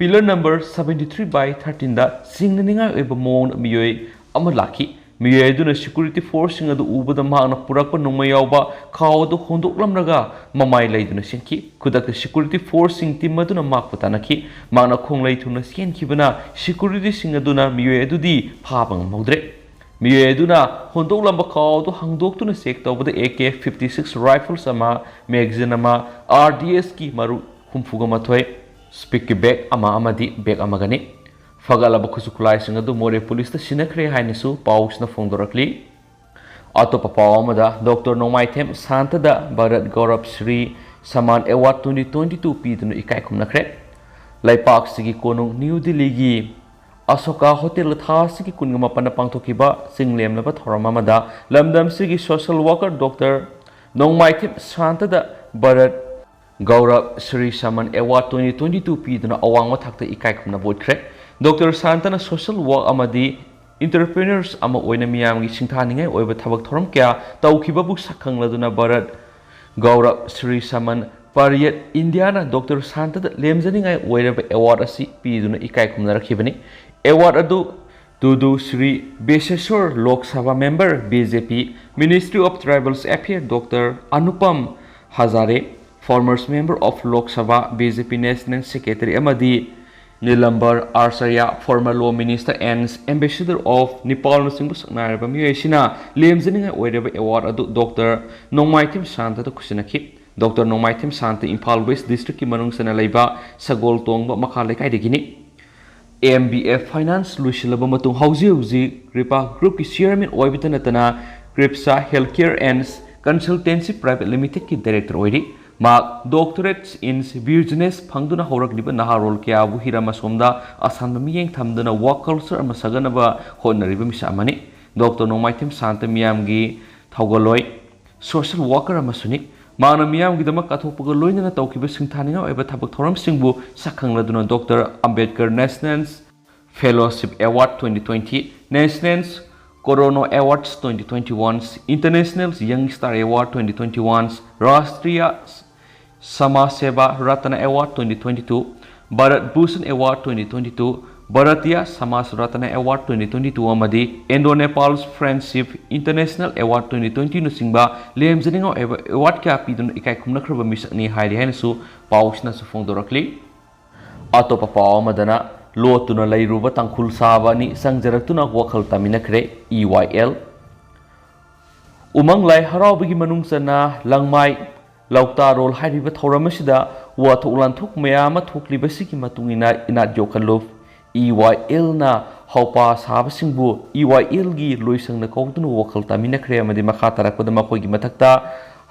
pillar number seventy three by ꯊꯥꯔꯇꯤꯟꯗ ꯆꯤꯡꯅꯅꯤꯡꯉꯥꯏ ꯑꯣꯏꯕ ꯃꯑꯣꯡꯗ ꯃꯤꯑꯣꯏ ꯑꯃ ꯂꯥꯛꯈꯤ꯫ ꯃꯤꯑꯣꯏ ꯑꯗꯨꯅ ꯁꯦꯀ꯭ꯌꯨꯔꯤꯇꯤ ꯐꯣꯔꯁꯁꯤꯡ ꯑꯗꯨ ꯎꯕꯗ ꯃꯍꯥꯛꯅ ꯄꯨꯔꯛꯄ ꯅꯣꯡꯃꯩ ꯌꯥꯎꯕ ꯈꯥꯎ ꯑꯗꯨ ꯍꯣꯟꯗꯣꯛꯂꯝꯂꯒ ꯃꯃꯥꯏ ꯂꯩꯗꯨꯅ ꯆꯦꯟꯈꯤ꯫ ꯈꯨꯗꯛꯇ ꯁꯦꯀ꯭ꯌꯨꯔꯤꯇꯤ ꯐꯣꯔꯁꯁꯤꯡ ꯇꯤꯝ ꯑꯗꯨꯅ ꯃꯍꯥꯛꯄꯨ ꯇꯥꯟꯅꯈꯤ꯫ ꯃꯍꯥꯛꯅ ꯈꯣꯡꯂꯩ ꯊꯨꯅ ꯆꯦꯟꯈꯤꯕꯅ ꯁꯦꯀ꯭ꯌꯨꯔꯤꯇꯤꯁꯤꯡ ꯑꯗꯨꯅ ꯃꯤꯑꯣꯏ ꯑꯗꯨꯗꯤ ꯐꯥꯕ ꯉꯝꯍꯧꯗ꯭ꯔꯦ꯫ ꯃꯤꯑꯣꯏ ꯑꯗꯨꯅ ꯍꯨꯟꯗꯣꯛꯂꯝꯕ ꯈꯥꯎ ꯑꯗꯨ ꯍꯥꯡꯗꯣꯛꯇꯨꯅ ꯆꯦꯛ ꯇꯧꯕꯗ A K fifty six rifles ꯑꯃ, ꯃꯦꯒꯥꯖꯤꯟ ꯑꯃ, ꯑꯥꯔ ꯗꯤ ꯑꯦꯁꯀꯤ ꯃꯔꯨ ꯍꯨꯝꯐꯨꯒ ꯃꯥꯊꯣꯏ, ꯁ꯭ꯄꯤꯛꯀꯤ ꯕꯦꯒ ꯑꯃ ꯑꯃꯗꯤ ꯕꯦꯒ ꯑꯃꯒꯅꯤ꯫ ꯐꯒꯠꯂꯕ ꯈꯨꯠꯁꯨ ꯈꯨꯠꯂꯥꯏꯁꯤꯡ ꯑꯗꯨ ꯃꯣꯔꯦ ꯄꯨꯂꯤꯁꯇ ꯁꯤꯟꯅꯈ꯭ꯔꯦ ꯍꯥꯏꯅꯁꯨ ꯄꯥꯎꯁꯤꯅ ꯐꯣꯡꯗꯣꯔꯛꯂꯤ꯫ ꯑꯇꯣꯞꯄ ꯄꯥꯎ ꯑꯃꯗ, ꯗꯣꯛꯇꯔ ꯅꯣꯡꯃꯥꯏꯊꯦꯝ ꯁꯥꯟꯇꯗ Bharat Gaurav Shri Samman award twenty twenty-two ꯄꯤꯗꯨꯅ ꯏꯀꯥꯏ ꯈꯨꯝꯅꯈ꯭ꯔꯦ꯫ ꯂꯩꯄꯥꯛꯁꯤꯒꯤ ꯀꯣꯅꯨꯡ ꯅ꯭ꯌꯨ ꯗꯤꯜꯂꯤꯒꯤ ꯑꯁꯣꯀꯥ ꯍꯣꯇꯦꯜꯗ ꯊꯥ ꯑꯁꯤꯒꯤ ꯀꯨꯟꯒ ꯃꯥꯄꯟꯗ ꯄꯥꯡꯊꯣꯛꯈꯤꯕ ꯆꯤꯡꯂꯦꯝꯂꯕ ꯊꯧꯔꯝ ꯑꯃꯗ ꯂꯝꯗꯝꯁꯤꯒꯤ ꯁꯣꯁꯤꯌꯦꯜ ꯋꯥꯔꯀꯔ ꯗꯣꯛꯇꯔ ꯅꯣꯡꯃꯥꯏꯊꯦꯝ ꯁꯥꯟꯇꯗ Bharat Gaurav Shri Samman award twenty twenty-two ꯄꯤꯗꯨꯅ ꯑꯋꯥꯡꯕ ꯊꯥꯛꯇ ꯏꯀꯥꯏ ꯈꯨꯝꯅꯕ ꯎꯠꯈ꯭ꯔꯦ꯫ ꯗꯣꯛꯇꯔ ꯁꯥꯟꯇꯅ ꯁꯣꯁꯤꯌꯦꯜ ꯋꯥꯔꯛ ꯑꯃꯗꯤ ꯑꯦꯟꯇꯔꯄ꯭ꯔꯦꯅꯔꯁ ꯑꯃ ꯑꯣꯏꯅ ꯃꯤꯌꯥꯝꯒꯤ ꯁꯤꯡꯊꯥꯅꯤꯡꯉꯥꯏ ꯑꯣꯏꯕ ꯊꯕꯛ ꯊꯧꯔꯝ ꯀꯌꯥ ꯇꯧꯈꯤꯕꯕꯨ ꯁꯛꯈꯪꯂꯗꯨꯅ ꯚꯥꯔꯠ ꯒꯧꯔꯕ ꯁ꯭ꯔꯤ ꯁꯃꯟ ꯄꯥꯔꯤꯌꯠ ꯏꯟꯗꯤꯌꯥꯅ ꯗꯣꯛꯇꯔ ꯁꯥꯟꯇꯗ ꯂꯦꯝꯖꯅꯤꯡꯉꯥꯏ ꯑꯣꯏꯔꯕ ꯑꯦꯋꯥꯔꯗ ꯑꯁꯤ ꯄꯤꯗꯨꯅ ꯏꯀꯥꯏ ꯈꯨꯝꯅꯔꯛꯈꯤꯕꯅꯤ꯫ ꯑꯦꯋꯥꯔꯗ ꯑꯗꯨ ꯇꯨꯗꯨ Shri Bishweswar, Lok Sabha member, B J P, Ministry of Tribals Affairs, doctor Anupam Hazra, former member of Lok Sabha, B J P National Secretary, ꯑꯃꯗꯤ ꯅꯤꯂꯝꯕꯔ ꯑꯥꯔꯆꯥꯔꯌꯥ, former Law Minister and Ambassador of Nepal ꯅꯆꯤꯡꯕ ꯁꯛꯅꯥꯏꯔꯕ ꯃꯤꯑꯣꯏꯁꯤꯅ ꯂꯦꯝꯖꯅꯤꯡꯉꯥꯏ ꯑꯣꯏꯔꯕ ꯑꯦꯋꯥꯔꯗ ꯑꯗꯨ ꯗꯣꯛꯇꯔ ꯅꯣꯡꯃꯥꯏꯊꯦꯝ ꯁꯥꯟꯇꯗ ꯈꯨꯠꯁꯤꯟꯅꯈꯤ꯫ ꯗꯣꯛꯇꯔ ꯅꯣꯡꯃꯥꯏꯊꯦꯝ ꯁꯥꯟꯇ ꯏꯝꯐꯥꯜ ꯋꯦꯁ ꯗꯤꯁꯇ꯭ꯔꯤꯛꯀꯤ ꯃꯅꯨꯡ ꯆꯟꯅ ꯂꯩꯕ ꯁꯒꯣꯜ ꯇꯣꯡꯕ ꯃꯈꯥ ꯂꯩꯀꯥꯏꯗꯒꯤꯅꯤ꯫ ꯑꯦꯝ ꯕꯤ ꯑꯦ ꯐꯥꯏꯅꯥꯟꯁ ꯂꯣꯏꯁꯤꯜꯂꯕ ꯃꯇꯨꯡ ꯍꯧꯖꯤꯛ ꯍꯧꯖꯤꯛ ꯀ꯭ꯔꯤꯄꯥ ꯒ꯭ꯔꯨꯞꯀꯤ ꯆꯤꯌꯔꯃꯦꯟ ꯑꯣꯏꯕꯇ ꯅꯠꯇꯅ Kripsa health care and consultancy private ꯂꯤꯃꯤꯇꯦꯗꯀꯤ ꯗꯥꯏꯔꯦꯛꯇꯔ ꯑꯣꯏꯔꯤ꯫ ꯃꯍꯥꯛ ꯗꯣꯛꯇꯔꯦꯠ ꯏꯟ ꯕꯤꯖꯤꯅꯦꯁ ꯐꯪꯗꯨꯅ ꯍꯧꯔꯛꯂꯤꯕ ꯅꯍꯥꯔꯣꯜ ꯀꯌꯥꯕꯨ ꯍꯤꯔꯝ ꯑꯁꯣꯝꯗ ꯑꯁꯥꯟꯕ ꯃꯤꯠꯌꯦꯡ ꯊꯝꯗꯨꯅ ꯋꯥꯔꯛ ꯀꯜꯆꯔ ꯑꯃ ꯁꯥꯒꯠꯅꯕ ꯍꯣꯠꯅꯔꯤꯕ ꯃꯤꯁꯛ ꯑꯃꯅꯤ꯫ ꯗꯣꯛꯇꯔ ꯅꯣꯡꯃꯥꯏꯊꯦꯝ ꯁꯥꯟꯇ ꯃꯤꯌꯥꯝꯒꯤ ꯊꯧꯒꯜꯂꯣꯏ, ꯁꯣꯁꯤꯌꯦꯜ ꯋꯥꯔꯀꯔ ꯑꯃꯁꯨꯅꯤ꯫ ꯃꯍꯥꯛꯅ ꯃꯤꯌꯥꯝꯒꯤꯗꯃꯛ ꯀꯠꯊꯣꯛꯄꯒ ꯂꯣꯏꯅꯅ ꯇꯧꯈꯤꯕ ꯁꯤꯡꯊꯥꯅꯤꯡꯉꯥꯏ ꯑꯣꯏꯕ ꯊꯕꯛ ꯊꯧꯔꯝꯁꯤꯡꯕꯨ ꯁꯛꯈꯪꯂꯗꯨꯅ doctor Ambedkar national fellowship award twenty twenty, national corona awards twenty twenty-one, international ꯌꯪ star award twenty twenty-one, Rashtriya Samaj Seva Ratna award twenty twenty-two, Bharat Bhushan award twenty twenty-two, Bharatiya Samaj Ratna award twenty twenty-two ꯑꯃꯗꯤ Indo Nepal friendship international award twenty twenty-two ꯅꯆꯤꯡꯕ ꯂꯦꯝꯖꯅꯤꯡꯉꯥꯏ ꯑꯣꯏꯕ award ꯀꯌꯥ ꯄꯤꯗꯨꯅ ꯏꯀꯥꯏ ꯈꯨꯝꯅꯈ꯭ꯔꯕ ꯃꯤꯁꯛꯅꯤ ꯍꯥꯏꯔꯤ ꯍꯥꯏꯅꯁꯨ ꯄꯥꯎꯁꯤꯅꯁꯨ ꯐꯣꯡꯗꯣꯔꯛꯂꯤ꯫ ꯑꯇꯣꯞꯄ ꯄꯥꯎ ꯑꯃꯗꯅ, ꯂꯣꯠꯇꯨꯅ ꯂꯩꯔꯨꯕ ꯇꯥꯡꯈꯨꯜ ꯁꯥꯕ ꯑꯅꯤ ꯆꯪꯖꯔꯛꯇꯨꯅ ꯋꯥꯈꯜ ꯇꯥꯃꯤꯟꯅꯈ꯭ꯔꯦ꯫ ꯏ ꯋꯥꯏ ꯑꯦꯜ꯫ ꯎꯃꯪ ꯂꯥꯏ ꯍꯔꯥꯎꯕꯒꯤ ꯃꯅꯨꯡ ꯆꯟꯅ ꯂꯪꯃꯥꯏ ꯂꯧꯇꯥꯔꯣꯜ ꯍꯥꯏꯔꯤꯕ ꯊꯧꯔꯝ ꯑꯁꯤꯗ ꯋꯥꯊꯣꯛ ꯂꯥꯟꯊꯣꯛ ꯃꯌꯥꯝ ꯑꯃ ꯊꯣꯛꯂꯤꯕꯁꯤꯒꯤ ꯃꯇꯨꯡ ꯏꯟꯅ ꯏꯅꯥꯠ ꯌꯣꯛꯈꯠꯂꯨꯞ ꯏ ꯋꯥꯏ ꯑꯦꯜꯅ ꯍꯧꯄꯥ ꯁꯥꯕꯁꯤꯡꯕꯨ ꯏ ꯋꯥꯏ ꯑꯦꯜꯒꯤ ꯂꯣꯏꯁꯪꯗ ꯀꯧꯗꯨꯅ ꯋꯥꯈꯜ ꯇꯥꯃꯤꯟꯅꯈ꯭ꯔꯦ ꯑꯃꯗꯤ ꯃꯈꯥ ꯇꯥꯔꯛꯄꯗ ꯃꯈꯣꯏꯒꯤ ꯃꯊꯛꯇ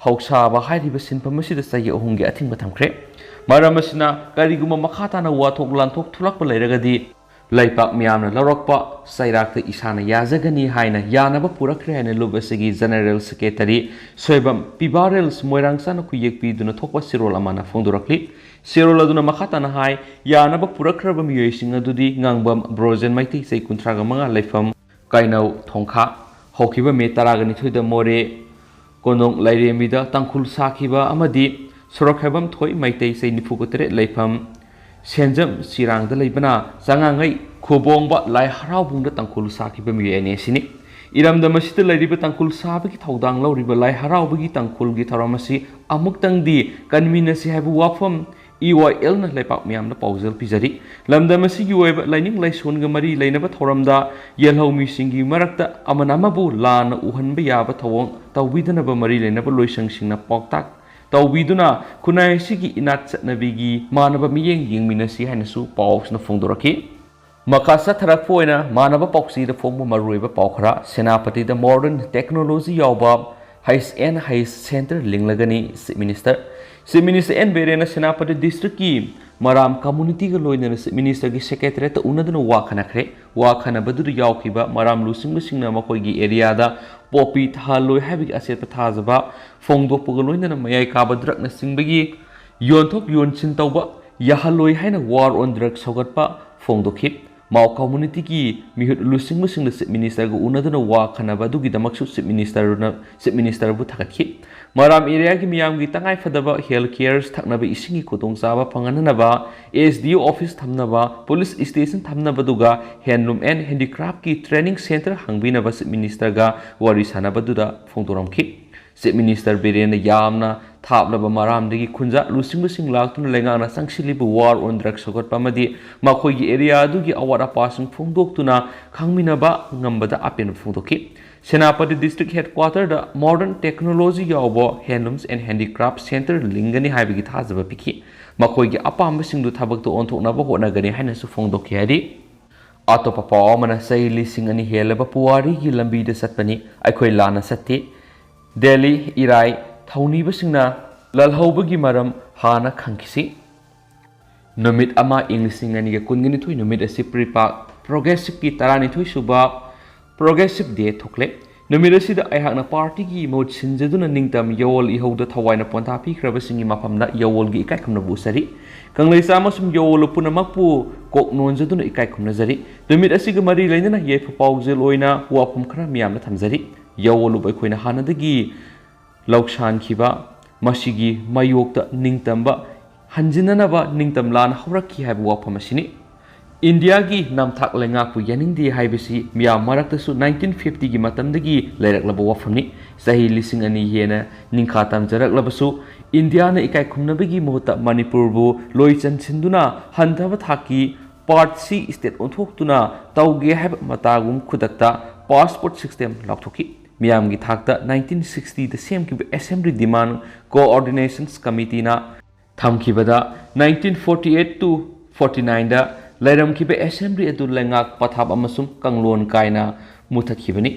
ꯍꯧꯁꯥꯕ ꯍꯥꯏꯔꯤꯕ ꯁꯤꯟꯐꯝ ꯑꯁꯤꯗ ꯆꯍꯤ ꯑꯍꯨꯝꯒꯤ ꯑꯊꯤꯡꯕ ꯊꯝꯈ꯭ꯔꯦ꯫ ꯃꯔꯝ ꯑꯁꯤꯅ ꯀꯔꯤꯒꯨꯝꯕ ꯃꯈꯥ ꯇꯥꯅ ꯋꯥꯊꯣꯛ ꯂꯥꯟꯊꯣꯛ ꯊꯣꯛꯂꯛꯄ ꯂꯩꯔꯒꯗꯤ ꯂꯩꯄꯥꯛ ꯃꯤꯌꯥꯝꯅ ꯂꯧꯔꯛꯄ ꯆꯩꯔꯥꯛꯇ ꯏꯁꯥꯅ ꯌꯥꯖꯒꯅꯤ ꯍꯥꯏꯅ ꯌꯥꯅꯕ ꯄꯨꯔꯛꯈ꯭ꯔꯦ ꯍꯥꯏꯅ ꯂꯨꯞ ꯑꯁꯤꯒꯤ ꯖꯦꯅꯔꯦꯜ ꯁꯦꯀ꯭ꯔꯦꯇꯔꯤ ꯁꯣꯏꯕꯝ ꯄꯤꯕꯥꯔꯦꯜꯁ ꯃꯣꯏꯔꯥꯡ ꯆꯥꯅ ꯈꯨꯌꯦꯛ ꯄꯤꯗꯨꯅ ꯊꯣꯛꯄ ꯆꯦꯔꯣꯜ ꯑꯃꯅ ꯐꯣꯡꯗꯣꯔꯛꯂꯤ꯫ ꯆꯦꯔꯣꯜ ꯑꯗꯨꯅ ꯃꯈꯥ ꯇꯥꯅ ꯍꯥꯏ, ꯌꯥꯅꯕ ꯄꯨꯔꯛꯈ꯭ꯔꯕ ꯃꯤꯑꯣꯏꯁꯤꯡ ꯑꯗꯨꯗꯤ ꯉꯥꯡꯕꯝ ꯕ꯭ꯔꯣꯖꯦꯟ ꯃꯩꯇꯩ ꯆꯍꯤ ꯀꯨꯟꯊ꯭ꯔꯥꯒ ꯃꯉꯥ ꯂꯩꯐꯝ ꯀꯩꯅꯧ ꯊꯣꯡꯈꯥ꯫ ꯍꯧꯈꯤꯕ ꯃꯦ ꯇꯔꯥꯒ ꯅꯤꯊꯣꯏꯗ ꯃꯣꯔꯦ ꯀꯣꯅꯨꯡ ꯂꯥꯏꯔꯦꯝꯕꯤꯗ ꯇꯥꯡꯈꯨꯜ ꯁꯥꯈꯤꯕ ꯑꯃꯗꯤ ꯁꯣꯔꯣꯛꯈꯥꯏꯕꯝ ꯊꯣꯏ ꯃꯩꯇꯩ ꯆꯍꯤ ꯅꯤꯐꯨꯒ ꯇꯔꯦꯠ ꯂꯩꯐꯝ ꯁꯦꯟꯖꯝ ꯆꯤꯔꯥꯡꯗ ꯂꯩꯕꯅ ꯆꯉꯥꯡꯉꯩ ꯈꯨꯕꯣꯡꯕ ꯂꯥꯏ ꯍꯔꯥꯎꯕꯨꯡꯗ ꯇꯥꯡꯈꯨꯜ ꯁꯥꯈꯤꯕ ꯃꯤꯑꯣꯏ ꯑꯅꯤ ꯑꯁꯤꯅꯤ꯫ ꯏꯔꯝꯗꯝ ꯑꯁꯤꯗ ꯂꯩꯔꯤꯕ ꯇꯥꯡꯈꯨꯜ ꯁꯥꯕꯒꯤ ꯊꯧꯗꯥꯡ ꯂꯧꯔꯤꯕ ꯂꯥꯏ ꯍꯔꯥꯎꯕꯒꯤ ꯇꯥꯡꯈꯨꯜꯒꯤ ꯊꯧꯔꯝ ꯑꯁꯤ ꯑꯃꯨꯛꯇꯪꯗꯤ ꯀꯟꯃꯤꯟꯅꯁꯤ ꯍꯥꯏꯕ ꯋꯥꯐꯝ ꯏ ꯋꯥꯏ ꯑꯦꯜꯅ ꯂꯩꯄꯥꯛ ꯃꯤꯌꯥꯝꯗ ꯄꯥꯎꯖꯦꯜ ꯄꯤꯖꯔꯤ꯫ ꯂꯝꯗꯝ ꯑꯁꯤꯒꯤ ꯑꯣꯏꯕ ꯂꯥꯏꯅꯤꯡ ꯂꯥꯏꯁꯣꯟꯒ ꯃꯔꯤ ꯂꯩꯅꯕ ꯊꯧꯔꯝꯗ ꯌꯦꯜꯍꯧꯃꯤꯁꯤꯡꯒꯤ ꯃꯔꯛꯇ ꯑꯃꯅ ꯑꯃꯕꯨ ꯂꯥꯟꯅ ꯎꯍꯟꯕ ꯌꯥꯕ ꯊꯧꯑꯣꯡ ꯇꯧꯕꯤꯗꯅꯕ ꯃꯔꯤ ꯂꯩꯅꯕ ꯂꯣꯏꯁꯪꯁꯤꯡꯅ ꯄꯥꯎꯇꯥꯛ ꯇꯧꯕꯤꯗꯨꯅ ꯈꯨꯟꯅꯥꯏ ꯑꯁꯤꯒꯤ ꯏꯅꯥꯠ ꯆꯠꯅꯕꯤꯒꯤ ꯃꯥꯟꯅꯕ ꯃꯤꯠꯌꯦꯡ ꯌꯦꯡꯃꯤꯟꯅꯁꯤ ꯍꯥꯏꯅꯁꯨ ꯄꯥꯎꯁꯤꯅ ꯐꯣꯡꯗꯣꯔꯛꯈꯤ꯫ ꯃꯈꯥ ꯆꯠꯊꯔꯛꯄ ꯑꯣꯏꯅ ꯃꯥꯟꯅꯕ ꯄꯥꯎꯆꯦꯗ ꯐꯣꯡꯕ ꯃꯔꯨꯑꯣꯏꯕ ꯄꯥꯎ ꯈꯔ, ꯁꯦꯅꯥꯄꯇꯤꯗ modern technology ꯌꯥꯎꯕ ꯍꯩꯁ ꯑꯦꯟ ꯍꯩꯁ center ꯂꯤꯡꯂꯒꯅꯤ, Chief Minister꯫ Chief Minister N ꯕꯤꯔꯦꯟꯅ ꯁꯦꯅꯥꯄꯇꯤ districtꯀꯤ ꯃꯔꯥꯝ communityꯒ ꯂꯣꯏꯅꯅ Chief Ministerꯒꯤ secretariatꯇ ꯎꯅꯗꯨꯅ ꯋꯥ ꯈꯟꯅꯈ꯭ꯔꯦ꯫ ꯋꯥ ꯈꯟꯅꯕꯗꯨꯗ ꯌꯥꯎꯈꯤꯕ ꯃꯔꯥꯝ ꯂꯨꯆꯤꯡꯕꯁꯤꯡꯅ ꯃꯈꯣꯏꯒꯤ areaꯗ ꯄꯣꯄꯤ ꯊꯥꯍꯜꯂꯣꯏ ꯍꯥꯏꯕꯒꯤ ꯑꯆꯦꯠꯄ ꯊꯥꯖꯕ ꯐꯣꯡꯗꯣꯛꯄꯒ ꯂꯣꯏꯅꯅ ꯃꯌꯥꯏ ꯀꯥꯕ drugꯅꯆꯤꯡꯕꯒꯤ ꯌꯣꯟꯊꯣꯛ ꯌꯣꯟꯁꯤꯟ ꯇꯧꯕ ꯌꯥꯍꯜꯂꯣꯏ ꯍꯥꯏꯅ war on drug ꯁꯧꯒꯠꯄ ꯐꯣꯡꯗꯣꯛꯈꯤ꯫ ꯃꯥꯎ communityꯒꯤ ꯃꯤꯍꯨꯠ ꯂꯨꯆꯤꯡꯕꯁꯤꯡꯅ Chief Ministerꯒ ꯎꯅꯗꯨꯅ ꯋꯥ ꯈꯟꯅꯕ ꯑꯗꯨꯒꯤꯗꯃꯛꯁꯨ Chief Ministerꯅ, Chief Ministerꯕꯨ ꯊꯥꯒꯠꯈꯤ꯫ ꯃꯔꯥꯝ areaꯒꯤ ꯃꯤꯌꯥꯝꯒꯤ ꯇꯉꯥꯏꯐꯗꯕ health cares, ꯊꯛꯅꯕ ꯏꯁꯤꯡꯒꯤ ꯈꯨꯗꯣꯡꯆꯥꯕ ꯐꯪꯍꯟꯅꯕ S D O office ꯊꯝꯅꯕ, police station ꯊꯝꯅꯕꯗꯨꯒ handloom and handicraftꯀꯤ training center ꯍꯥꯡꯕꯤꯅꯕ Chief Ministerꯒ ꯋꯥꯔꯤ ꯁꯥꯟꯅꯕꯗꯨꯗ ꯐꯣꯡꯗꯣꯔꯝꯈꯤ꯫ Chief Minister ꯕꯤꯔꯦꯟꯅ ꯌꯥꯝꯅ ꯍꯥꯞꯂꯕ ꯃꯔꯥꯝꯗꯒꯤ ꯈꯨꯟꯖꯥ ꯂꯨꯆꯤꯡꯕꯁꯤꯡ ꯂꯥꯛꯇꯨꯅ ꯂꯩꯉꯥꯛꯅ ꯆꯪꯁꯤꯜꯂꯤꯕ war on drugs ꯁꯧꯒꯠꯄ ꯑꯃꯗꯤ ꯃꯈꯣꯏꯒꯤ area ꯑꯗꯨꯒꯤ ꯑꯋꯥꯠ ꯑꯄꯥꯁꯤꯡ ꯐꯣꯡꯗꯣꯛꯇꯨꯅ ꯈꯪꯃꯤꯟꯅꯕ ꯉꯝꯕꯗ ꯑꯄꯦꯟꯕ ꯐꯣꯡꯗꯣꯛꯈꯤ꯫ ꯁꯦꯅꯥꯄꯇꯤ district headquarter ꯗ modern technology ꯌꯥꯎꯕ handlooms and handicraft centre ꯂꯤꯡꯒꯅꯤ ꯍꯥꯏꯕꯒꯤ ꯊꯥꯖꯕ ꯄꯤꯈꯤ꯫ ꯃꯈꯣꯏꯒꯤ ꯑꯄꯥꯝꯕꯁꯤꯡꯗꯨ ꯊꯕꯛꯇ ꯑꯣꯟꯊꯣꯛꯅꯕ ꯍꯣꯠꯅꯒꯅꯤ ꯍꯥꯏꯅꯁꯨ ꯐꯣꯡꯗꯣꯛꯈꯤ ꯍꯥꯏꯔꯤ꯫ ꯑꯇꯣꯞꯄ ꯄꯥꯎ ꯑꯃꯅ, ꯆꯍꯤ ꯂꯤꯁꯤꯡ ꯑꯅꯤ ꯍꯦꯜꯂꯕ ꯄꯨꯋꯥꯔꯤꯒꯤ ꯂꯝꯕꯤꯗ ꯆꯠꯄꯅꯤ, ꯑꯩꯈꯣꯏ ꯂꯥꯟꯅ ꯆꯠꯇꯦ꯫ ꯗꯦꯜꯂꯤ, ꯏꯔꯥꯏ, ꯊꯧꯅꯤꯕꯁꯤꯡꯅ ꯂꯥꯜꯍꯧꯕꯒꯤ ꯃꯔꯝ ꯍꯥꯟꯅ ꯈꯪꯈꯤꯁꯤ꯫ ꯅꯨꯃꯤꯠ ꯑꯃ ꯏꯪ ꯂꯤꯁꯤꯡ ꯑꯅꯤꯒ ꯀꯨꯟꯒ ꯅꯤꯊꯣꯏ ꯅꯨꯃꯤꯠ ꯑꯁꯤ ꯄ꯭ꯔꯤꯄꯥꯛ progressive ꯀꯤ ꯇꯔꯥꯅꯤꯊꯣꯏ ꯁꯨꯕ progressive day ꯊꯣꯛꯂꯦ꯫ ꯅꯨꯃꯤꯠ ꯑꯁꯤꯗ ꯑꯩꯍꯥꯛꯅ party ꯒꯤ ꯃꯍꯨꯠ ꯁꯤꯟꯖꯗꯨꯅ ꯅꯤꯡꯇꯝ ꯌꯥꯑꯣꯜ ꯏꯍꯧꯗ ꯊꯋꯥꯏꯅ ꯄꯣꯟꯊꯥ ꯄꯤꯈ꯭ꯔꯕꯁꯤꯡꯒꯤ ꯃꯐꯝꯗ ꯌꯥꯑꯣꯜꯒꯤ ꯏꯀꯥꯏ ꯈꯨꯝꯅꯕ ꯎꯠꯆꯔꯤ꯫ ꯀꯪꯂꯩꯆꯥ ꯑꯃꯁꯨꯡ ꯌꯥꯑꯣꯜ ꯄꯨꯝꯅꯃꯛꯄꯨ ꯀꯣꯛ ꯅꯣꯟꯖꯗꯨꯅ ꯏꯀꯥꯏ ꯈꯨꯝꯅꯖꯔꯤ꯫ ꯅꯨꯃꯤꯠ ꯑꯁꯤꯒ ꯃꯔꯤ ꯂꯩꯅꯅ ꯌꯥꯏꯐ ꯄꯥꯎꯖꯦꯜ ꯑꯣꯏꯅ ꯋꯥꯐꯝ ꯈꯔ ꯃꯤꯌꯥꯝꯅ ꯊꯝꯖꯔꯤ꯫ ꯌꯥꯑꯣꯜ ꯑꯩꯈꯣꯏꯅ ꯍꯥꯟꯅꯗꯒꯤ ꯂꯧꯁꯥꯟꯈꯤꯕ, ꯃꯁꯤꯒꯤ ꯃꯥꯌꯣꯛꯇ ꯅꯤꯡꯇꯝꯕ ꯍꯟꯖꯤꯟꯅꯅꯕ ꯅꯤꯡꯇꯝ ꯂꯥꯟ ꯍꯧꯔꯛꯈꯤ ꯍꯥꯏꯕ ꯋꯥꯐꯝ ꯑꯁꯤꯅꯤ꯫ ꯏꯟꯗꯤꯌꯥꯒꯤ ꯅꯝꯊꯥꯛ ꯂꯩꯉꯥꯛꯄꯨ ꯌꯥꯅꯤꯡꯗꯦ ꯍꯥꯏꯕꯁꯤ ꯃꯤꯌꯥꯝ ꯃꯔꯛꯇꯁꯨ nineteen fifty ꯒꯤ ꯃꯇꯝꯗꯒꯤ ꯂꯩꯔꯛꯂꯕ ꯋꯥꯐꯝꯅꯤ꯫ ꯆꯍꯤ ꯂꯤꯁꯤꯡ ꯑꯅꯤ ꯍꯦꯟꯅ ꯅꯤꯡꯈꯥ ꯇꯝꯖꯔꯛꯂꯕꯁꯨ, ꯏꯟꯗꯤꯌꯥꯅ ꯏꯀꯥꯏ ꯈꯨꯝꯅꯕꯒꯤ ꯃꯍꯨꯠꯇ ꯃꯅꯤꯄꯨꯔꯕꯨ ꯂꯣꯏ ꯆꯟꯁꯤꯟꯗꯨꯅ ꯍꯟꯊꯕ ꯊꯥꯛꯀꯤ Part C state ꯑꯣꯟꯊꯣꯛꯇꯨꯅ ꯇꯧꯒꯦ ꯍꯥꯏꯕ ꯃꯇꯥꯒꯨꯝ ꯈꯨꯗꯛꯇ passport system ꯂꯥꯎꯊꯣꯛꯈꯤ꯫ ꯃꯤꯌꯥꯝꯒꯤ ꯊꯥꯛꯇ nineteen sixty ꯗ ꯁꯦꯝꯈꯤꯕ Assembly Demand Coordination Committee ꯅ ꯊꯝꯈꯤꯕꯗ nineteen forty eight to forty nine the ꯂꯩꯔꯝꯈꯤꯕ Assembly ꯑꯗꯨ ꯂꯩꯉꯥꯛ ꯄꯊꯥꯞ ꯑꯃꯁꯨꯡ ꯀꯥꯡꯂꯣꯟ ꯀꯥꯏꯅ ꯃꯨꯊꯠꯈꯤꯕꯅꯤ꯫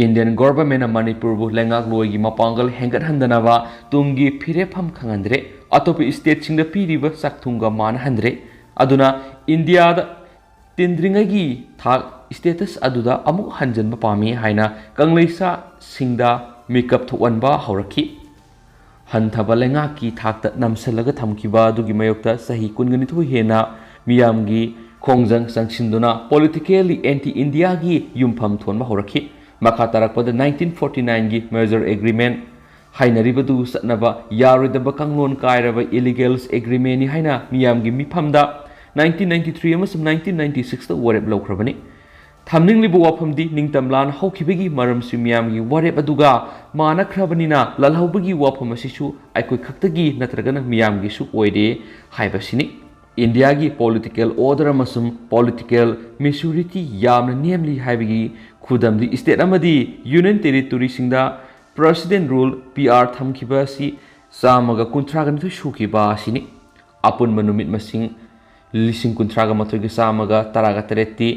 Indian government ꯅ ꯃꯅꯤꯄꯨꯔꯕꯨ ꯂꯩꯉꯥꯛꯂꯣꯏꯒꯤ ꯃꯄꯥꯡꯒꯜ ꯍꯦꯟꯒꯠꯍꯟꯗꯅꯕ ꯇꯨꯡꯒꯤ ꯐꯤꯔꯦꯞꯐꯝ ꯈꯪꯍꯟꯗ꯭ꯔꯦ꯫ ꯑꯇꯣꯞꯄ state ꯁꯤꯡꯗ ꯄꯤꯔꯤꯕ ꯆꯥꯛꯊꯨꯡꯒ ꯃꯥꯟꯅꯍꯟꯗ꯭ꯔꯦ꯫ ꯑꯗꯨꯅ ꯏꯟꯗꯤꯌꯥꯗ ꯇꯤꯟꯗ꯭ꯔꯤꯉꯩꯒꯤ ꯊꯥꯛ status ꯑꯗꯨꯗ ꯑꯃꯨꯛ ꯍꯟꯖꯤꯟꯕ ꯄꯥꯝꯃꯤ ꯍꯥꯏꯅ ꯀꯪꯂꯩꯁꯥꯁꯤꯡꯗ ꯃꯤꯀꯞ ꯊꯣꯛꯍꯟꯕ ꯍꯧꯔꯛꯈꯤ꯫ ꯍꯟꯊꯕ ꯂꯩꯉꯥꯛꯀꯤ ꯊꯥꯛꯇ ꯅꯝꯁꯤꯜꯂꯒ ꯊꯝꯈꯤꯕ ꯑꯗꯨꯒꯤ ꯃꯥꯌꯣꯛꯇ ꯆꯍꯤ ꯀꯨꯟꯒ ꯅꯤꯊꯣꯏ ꯍꯦꯟꯅ ꯃꯤꯌꯥꯝꯒꯤ ꯈꯣꯡꯖꯪ ꯆꯪꯁꯤꯟꯗꯨꯅ politically anti India ꯒꯤ ꯌꯨꯝꯐꯝ ꯊꯣꯟꯕ ꯍꯧꯔꯛꯈꯤ꯫ ꯃꯈꯥ ꯇꯥꯔꯛꯄꯗ nineteen forty nine ꯒꯤ merger agreement ꯍꯥꯏꯅꯔꯤꯕꯗꯨ ꯆꯠꯅꯕ ꯌꯥꯔꯣꯏꯗꯕ ꯀꯥꯡꯂꯣꯟ ꯀꯥꯏꯔꯕ illegal agreement ꯅꯤ ꯍꯥꯏꯅ ꯃꯤꯌꯥꯝꯒꯤ ꯃꯤꯐꯝꯗ nineteen ninety three ꯑꯃꯁꯨꯡ nineteen ninety six ꯇ ꯋꯥꯔꯦꯞ ꯂꯧꯈ꯭ꯔꯕꯅꯤ꯫ ꯊꯝꯅꯤꯡꯂꯤꯕ ꯋꯥꯐꯝꯗꯤ ꯅꯤꯡꯇꯝ ꯂꯥꯟ ꯍꯧꯈꯤꯕꯒꯤ ꯃꯔꯝꯁꯤ ꯃꯤꯌꯥꯝꯒꯤ ꯋꯥꯔꯦꯞ ꯑꯗꯨꯒ ꯃꯥꯟꯅꯈ꯭ꯔꯕꯅꯤꯅ ꯂꯥꯜꯍꯧꯕꯒꯤ ꯋꯥꯐꯝ ꯑꯁꯤꯁꯨ ꯑꯩꯈꯣꯏ ꯈꯛꯇꯒꯤ ꯅꯠꯇ꯭ꯔꯒꯅ ꯃꯤꯌꯥꯝꯒꯤꯁꯨ ꯑꯣꯏꯔꯦ ꯍꯥꯏꯕꯁꯤꯅꯤ꯫ ꯏꯟꯗꯤꯌꯥꯒꯤ political order ꯑꯃꯁꯨꯡ political maturity ꯌꯥꯝꯅ ꯅꯦꯝꯂꯤ ꯍꯥꯏꯕꯒꯤ ꯈꯨꯗꯝꯗꯤ state ꯑꯃꯗꯤ union territoryꯁꯤꯡꯗ president rule, P R, ꯊꯝꯈꯤꯕ ꯑꯁꯤ ꯆꯥꯝꯃꯒ ꯀꯨꯟꯊ꯭ꯔꯥꯒ ꯅꯤꯊꯣꯏ ꯁꯨꯈꯤꯕ ꯑꯁꯤꯅꯤ꯫ ꯑꯄꯨꯟꯕ ꯅꯨꯃꯤꯠ ꯃꯁꯤꯡ ꯂꯤꯁꯤꯡ ꯀꯨꯟꯊ꯭ꯔꯥꯒ ꯃꯥꯊꯣꯏꯒ ꯆꯥꯝꯃꯒ ꯇꯔꯥꯒ ꯇꯔꯦꯠꯇꯤ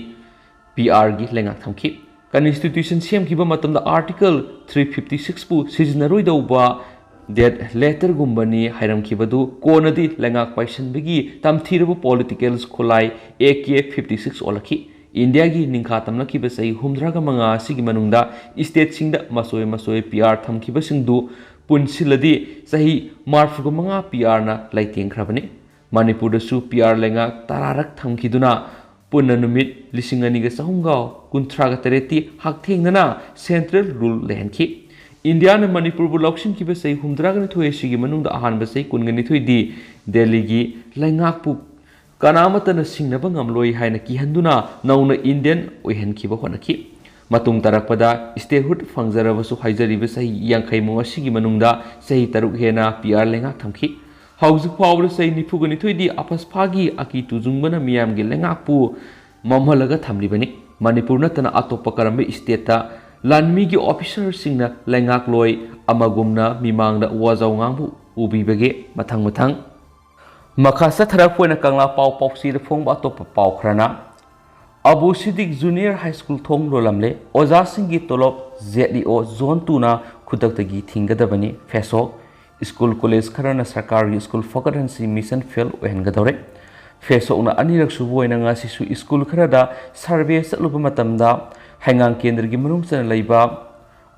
P Rꯒꯤ ꯂꯩꯉꯥꯛ ꯊꯝꯈꯤ꯫ Constitution ꯁꯦꯝꯈꯤꯕ ꯃꯇꯝꯗ Article three fifty sixꯄꯨ ꯁꯤꯖꯤꯟꯅꯔꯣꯏꯗꯧꯕ dead letterꯒꯨꯝꯕꯅꯤ ꯍꯥꯏꯔꯝꯈꯤꯕꯗꯨ ꯀꯣꯟꯅꯗꯤ ꯂꯩꯉꯥꯛ ꯄꯥꯏꯁꯟꯕꯒꯤ ꯇꯝꯊꯤꯔꯕ politicals ꯈꯨꯠꯂꯥꯏ A K fifty six ꯑꯣꯜꯂꯛꯈꯤ꯫ ꯏꯟꯗꯤꯌꯥꯒꯤ ꯅꯤꯡꯈꯥ ꯇꯝꯂꯛꯈꯤꯕ ꯆꯍꯤ ꯍꯨꯝꯗ꯭ꯔꯥꯒ ꯃꯉꯥ ꯑꯁꯤꯒꯤ ꯃꯅꯨꯡꯗ stateꯁꯤꯡꯗ ꯃꯆꯣꯏ ꯃꯆꯣꯏ P R ꯊꯝꯈꯤꯕꯁꯤꯡꯗꯨ ꯄꯨꯟꯁꯤꯜꯂꯗꯤ ꯆꯍꯤ ꯃꯔꯤꯐꯨꯒ ꯃꯉꯥ P Rꯅ ꯂꯩꯇꯦꯡꯈ꯭ꯔꯕꯅꯤ꯫ ꯃꯅꯤꯄꯨꯔꯗꯁꯨ P R ꯂꯩꯉꯥꯛ ꯇꯔꯥꯔꯛ ꯊꯝꯈꯤꯗꯨꯅ ꯄꯨꯟꯅ ꯅꯨꯃꯤꯠ ꯂꯤꯁꯤꯡ ꯑꯅꯤꯒ ꯆꯍꯨꯝꯒ ꯀꯨꯟꯊ꯭ꯔꯥꯒ ꯇꯔꯦꯠꯇꯤ ꯍꯛꯊꯦꯡꯅꯅ central rule ꯂꯩꯍꯟꯈꯤ꯫ ꯏꯟꯗꯤꯌꯥꯅ ꯃꯅꯤꯄꯨꯔꯕꯨ ꯂꯧꯁꯤꯟꯈꯤꯕ ꯆꯍꯤ ꯍꯨꯝꯗ꯭ꯔꯥꯒ ꯅꯤꯊꯣꯏ ꯑꯁꯤꯒꯤ ꯃꯅꯨꯡꯗ ꯑꯍꯥꯟꯕ ꯆꯍꯤ ꯀꯨꯟꯒ ꯅꯤꯊꯣꯏꯗꯤ ꯗꯦꯜꯂꯤꯒꯤ ꯂꯩꯉꯥꯛꯄꯨ ꯀꯅꯥꯃꯠꯇꯅ ꯁꯤꯡꯅꯕ ꯉꯝꯂꯣꯏ ꯍꯥꯏꯅ ꯀꯤꯍꯟꯗꯨꯅ ꯅꯧꯅ Indian ꯑꯣꯏꯍꯟꯈꯤꯕ ꯍꯣꯠꯅꯈꯤ꯫ ꯃꯇꯨꯡ ꯇꯥꯔꯛꯄꯗ statehood ꯐꯪꯖꯔꯕꯁꯨ ꯍꯥꯏꯖꯔꯤꯕ ꯆꯍꯤ ꯌꯥꯡꯈꯩꯃꯨꯛ ꯑꯁꯤꯒꯤ ꯃꯅꯨꯡꯗ ꯆꯍꯤ ꯇꯔꯨꯛ ꯍꯦꯟꯅ P R ꯂꯩꯉꯥꯛ ꯊꯝꯈꯤ꯫ ꯍꯧꯖꯤꯛ ꯐꯥꯎꯕꯗ ꯆꯍꯤ ꯅꯤꯐꯨꯒ ꯅꯤꯊꯣꯏꯗꯤ ꯑꯐꯁꯐꯥꯒꯤ ꯑꯀꯤ ꯇꯨꯖꯨꯡꯕꯅ ꯃꯤꯌꯥꯝꯒꯤ ꯂꯩꯉꯥꯛꯄꯨ ꯃꯝꯍꯜꯂꯒ ꯊꯝꯂꯤꯕꯅꯤ꯫ ꯃꯅꯤꯄꯨꯔ ꯅꯠꯇꯅ ꯑꯇꯣꯞꯄ ꯀꯔꯝꯕ stateꯇ ꯂꯥꯟꯃꯤꯒꯤ officerꯁꯤꯡꯅ ꯂꯩꯉꯥꯛꯂꯣꯏ ꯑꯃꯒꯨꯝꯅ ꯃꯤꯃꯥꯡꯗ ꯋꯥꯖꯥꯎ ꯉꯥꯡꯕ ꯎꯕꯤꯕꯒꯦ? ꯃꯊꯪ ꯃꯊꯪ ꯃꯈꯥ ꯆꯠꯊꯔꯛꯄ ꯑꯣꯏꯅ ꯀꯪꯂꯥ ꯄꯥꯎ ꯄꯥꯎꯆꯦꯗ ꯐꯣꯡꯕ ꯑꯇꯣꯞꯄ ꯄꯥꯎ ꯈꯔꯅ, Abu Siddique Junior High School ꯊꯣꯡ ꯂꯣꯜꯂꯝꯂꯦ, ꯑꯣꯖꯥꯁꯤꯡꯒꯤ ꯇꯣꯂꯣꯞ Z E O Zone twoꯅ ꯈꯨꯗꯛꯇꯒꯤ ꯊꯤꯡꯒꯗꯕꯅꯤ꯫ ꯐꯦꯁꯣꯛ, ꯁ꯭ꯀꯨꯜ ꯀꯣꯂꯦꯖ ꯈꯔꯅ ꯁꯔꯀꯥꯔꯒꯤ ꯁ꯭ꯀꯨꯜ ꯐꯒꯠꯍꯟꯁꯤ ꯃꯤꯁꯟ ꯐꯦꯜ ꯑꯣꯏꯍꯟꯒꯗꯧꯔꯦ꯫ ꯐꯦꯁꯣꯛꯅ ꯑꯅꯤꯔꯛ ꯁꯨꯕ ꯑꯣꯏꯅ ꯉꯁꯤꯁꯨ ꯁ꯭ꯀꯨꯜ ꯈꯔꯗ ꯁꯔꯚꯦ ꯆꯠꯂꯨꯕ ꯃꯇꯝꯗ ꯍꯩꯉꯥꯡ ꯀꯦꯟꯗ꯭ꯔꯒꯤ ꯃꯅꯨꯡ ꯆꯟꯅ ꯂꯩꯕ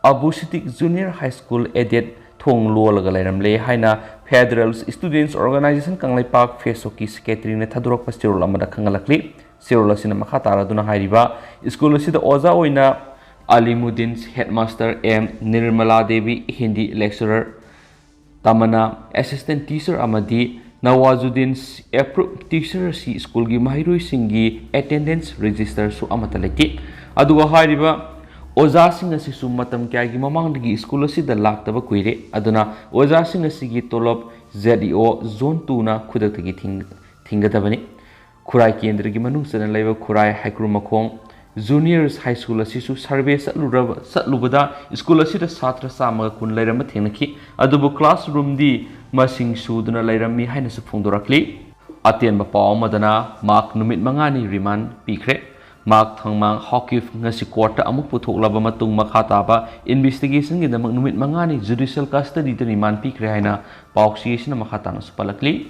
Abu Siddique Junior High School aided ꯊꯣꯡ ꯂꯣꯜꯂꯒ ꯂꯩꯔꯝꯂꯦ ꯍꯥꯏꯅ Federal Students Organization ꯀꯪꯂꯩꯄꯥꯛ ꯐꯦꯁꯣꯛꯀꯤ ꯁꯦꯀ꯭ꯔꯦꯇꯔꯤꯅ ꯊꯥꯗꯣꯔꯛꯄ ꯆꯦꯔꯣꯜ ꯑꯃꯗ ꯈꯪꯍꯜꯂꯛꯂꯤ꯫ ꯆꯦꯔꯣꯜ ꯑꯁꯤꯅ ꯃꯈꯥ ꯇꯥꯔꯗꯨꯅ ꯍꯥꯏꯔꯤꯕ, ꯁ꯭ꯀꯨꯜ ꯑꯁꯤꯗ ꯑꯣꯖꯥ ꯑꯣꯏꯅ Alimuddin, headmaster M Nirmala Devi, Hindi lecturer, ꯇꯃꯅꯥ, assistant teacher, ꯑꯃꯗꯤ ꯅꯋꯥꯖꯨꯗꯤꯟ approved teacher ꯑꯁꯤ ꯁ꯭ꯀꯨꯜꯒꯤ ꯃꯍꯩꯔꯣꯏꯁꯤꯡꯒꯤ attendance registerꯁꯨ ꯑꯃꯠꯇ ꯂꯩꯇꯦ꯫ ꯑꯗꯨꯒ ꯍꯥꯏꯔꯤꯕ ꯑꯣꯖꯥꯁꯤꯡ ꯑꯁꯤꯁꯨ ꯃꯇꯝ ꯀꯌꯥꯒꯤ ꯃꯃꯥꯡꯗꯒꯤ ꯁ꯭ꯀꯨꯜ ꯑꯁꯤꯗ ꯂꯥꯛꯇꯕ ꯀꯨꯏꯔꯦ꯫ ꯑꯗꯨꯅ ꯑꯣꯖꯥꯁꯤꯡ ꯑꯁꯤꯒꯤ ꯇꯣꯂꯣꯞ Z E O Zone Twoꯅ ꯈꯨꯗꯛꯇꯒꯤ ꯊꯤꯡ-, ꯊꯤꯡꯒꯗꯕꯅꯤ꯫ ꯈꯨꯔꯥꯏ ꯀꯦꯟꯗ꯭ꯔꯒꯤ ꯃꯅꯨꯡ ꯆꯟꯅ ꯂꯩꯕ ꯈꯨꯔꯥꯏ ꯍꯩꯀ꯭ꯔꯨꯃꯈꯣꯡ Junior High School ꯑꯁꯤꯁꯨ survey ꯆꯠꯂꯨꯔꯕ, ꯆꯠꯂꯨꯕꯗ ꯁ꯭ꯀꯨꯜ ꯑꯁꯤꯗ ꯁꯥꯇ꯭ꯔ ꯆꯥꯝꯃꯒ ꯀꯨꯟ ꯂꯩꯔꯝꯕ ꯊꯦꯡꯅꯈꯤ꯫ ꯑꯗꯨꯕꯨ classroomꯗꯤ ꯃꯁꯤꯡ ꯁꯨꯗꯨꯅ ꯂꯩꯔꯝꯃꯤ ꯍꯥꯏꯅꯁꯨ ꯐꯣꯡꯗꯣꯔꯛꯂꯤ꯫ ꯑꯇꯦꯟꯕ ꯄꯥꯎ ꯑꯃꯗꯅ ꯃꯍꯥꯛ ꯅꯨꯃꯤꯠ ꯃꯉꯥꯅꯤ remand ꯄꯤꯈ꯭ꯔꯦ꯫ ꯃꯍꯥꯛ ꯊꯪꯃꯥꯡ ꯍꯥꯎꯀꯤꯞ ꯉꯁꯤ courtꯇ ꯑꯃꯨꯛ ꯄꯨꯊꯣꯛꯂꯕ ꯃꯇꯨꯡ ꯃꯈꯥ ꯇꯥꯕ investigationꯒꯤꯗꯃꯛ ꯅꯨꯃꯤꯠ ꯃꯉꯥꯅꯤ judicial custodyꯗ remand ꯄꯤꯈ꯭ꯔꯦ ꯍꯥꯏꯅ ꯄꯥꯎꯆꯦ ꯑꯁꯤꯅ ꯃꯈꯥ ꯇꯥꯅꯁꯨ ꯄꯜꯂꯛꯂꯤ꯫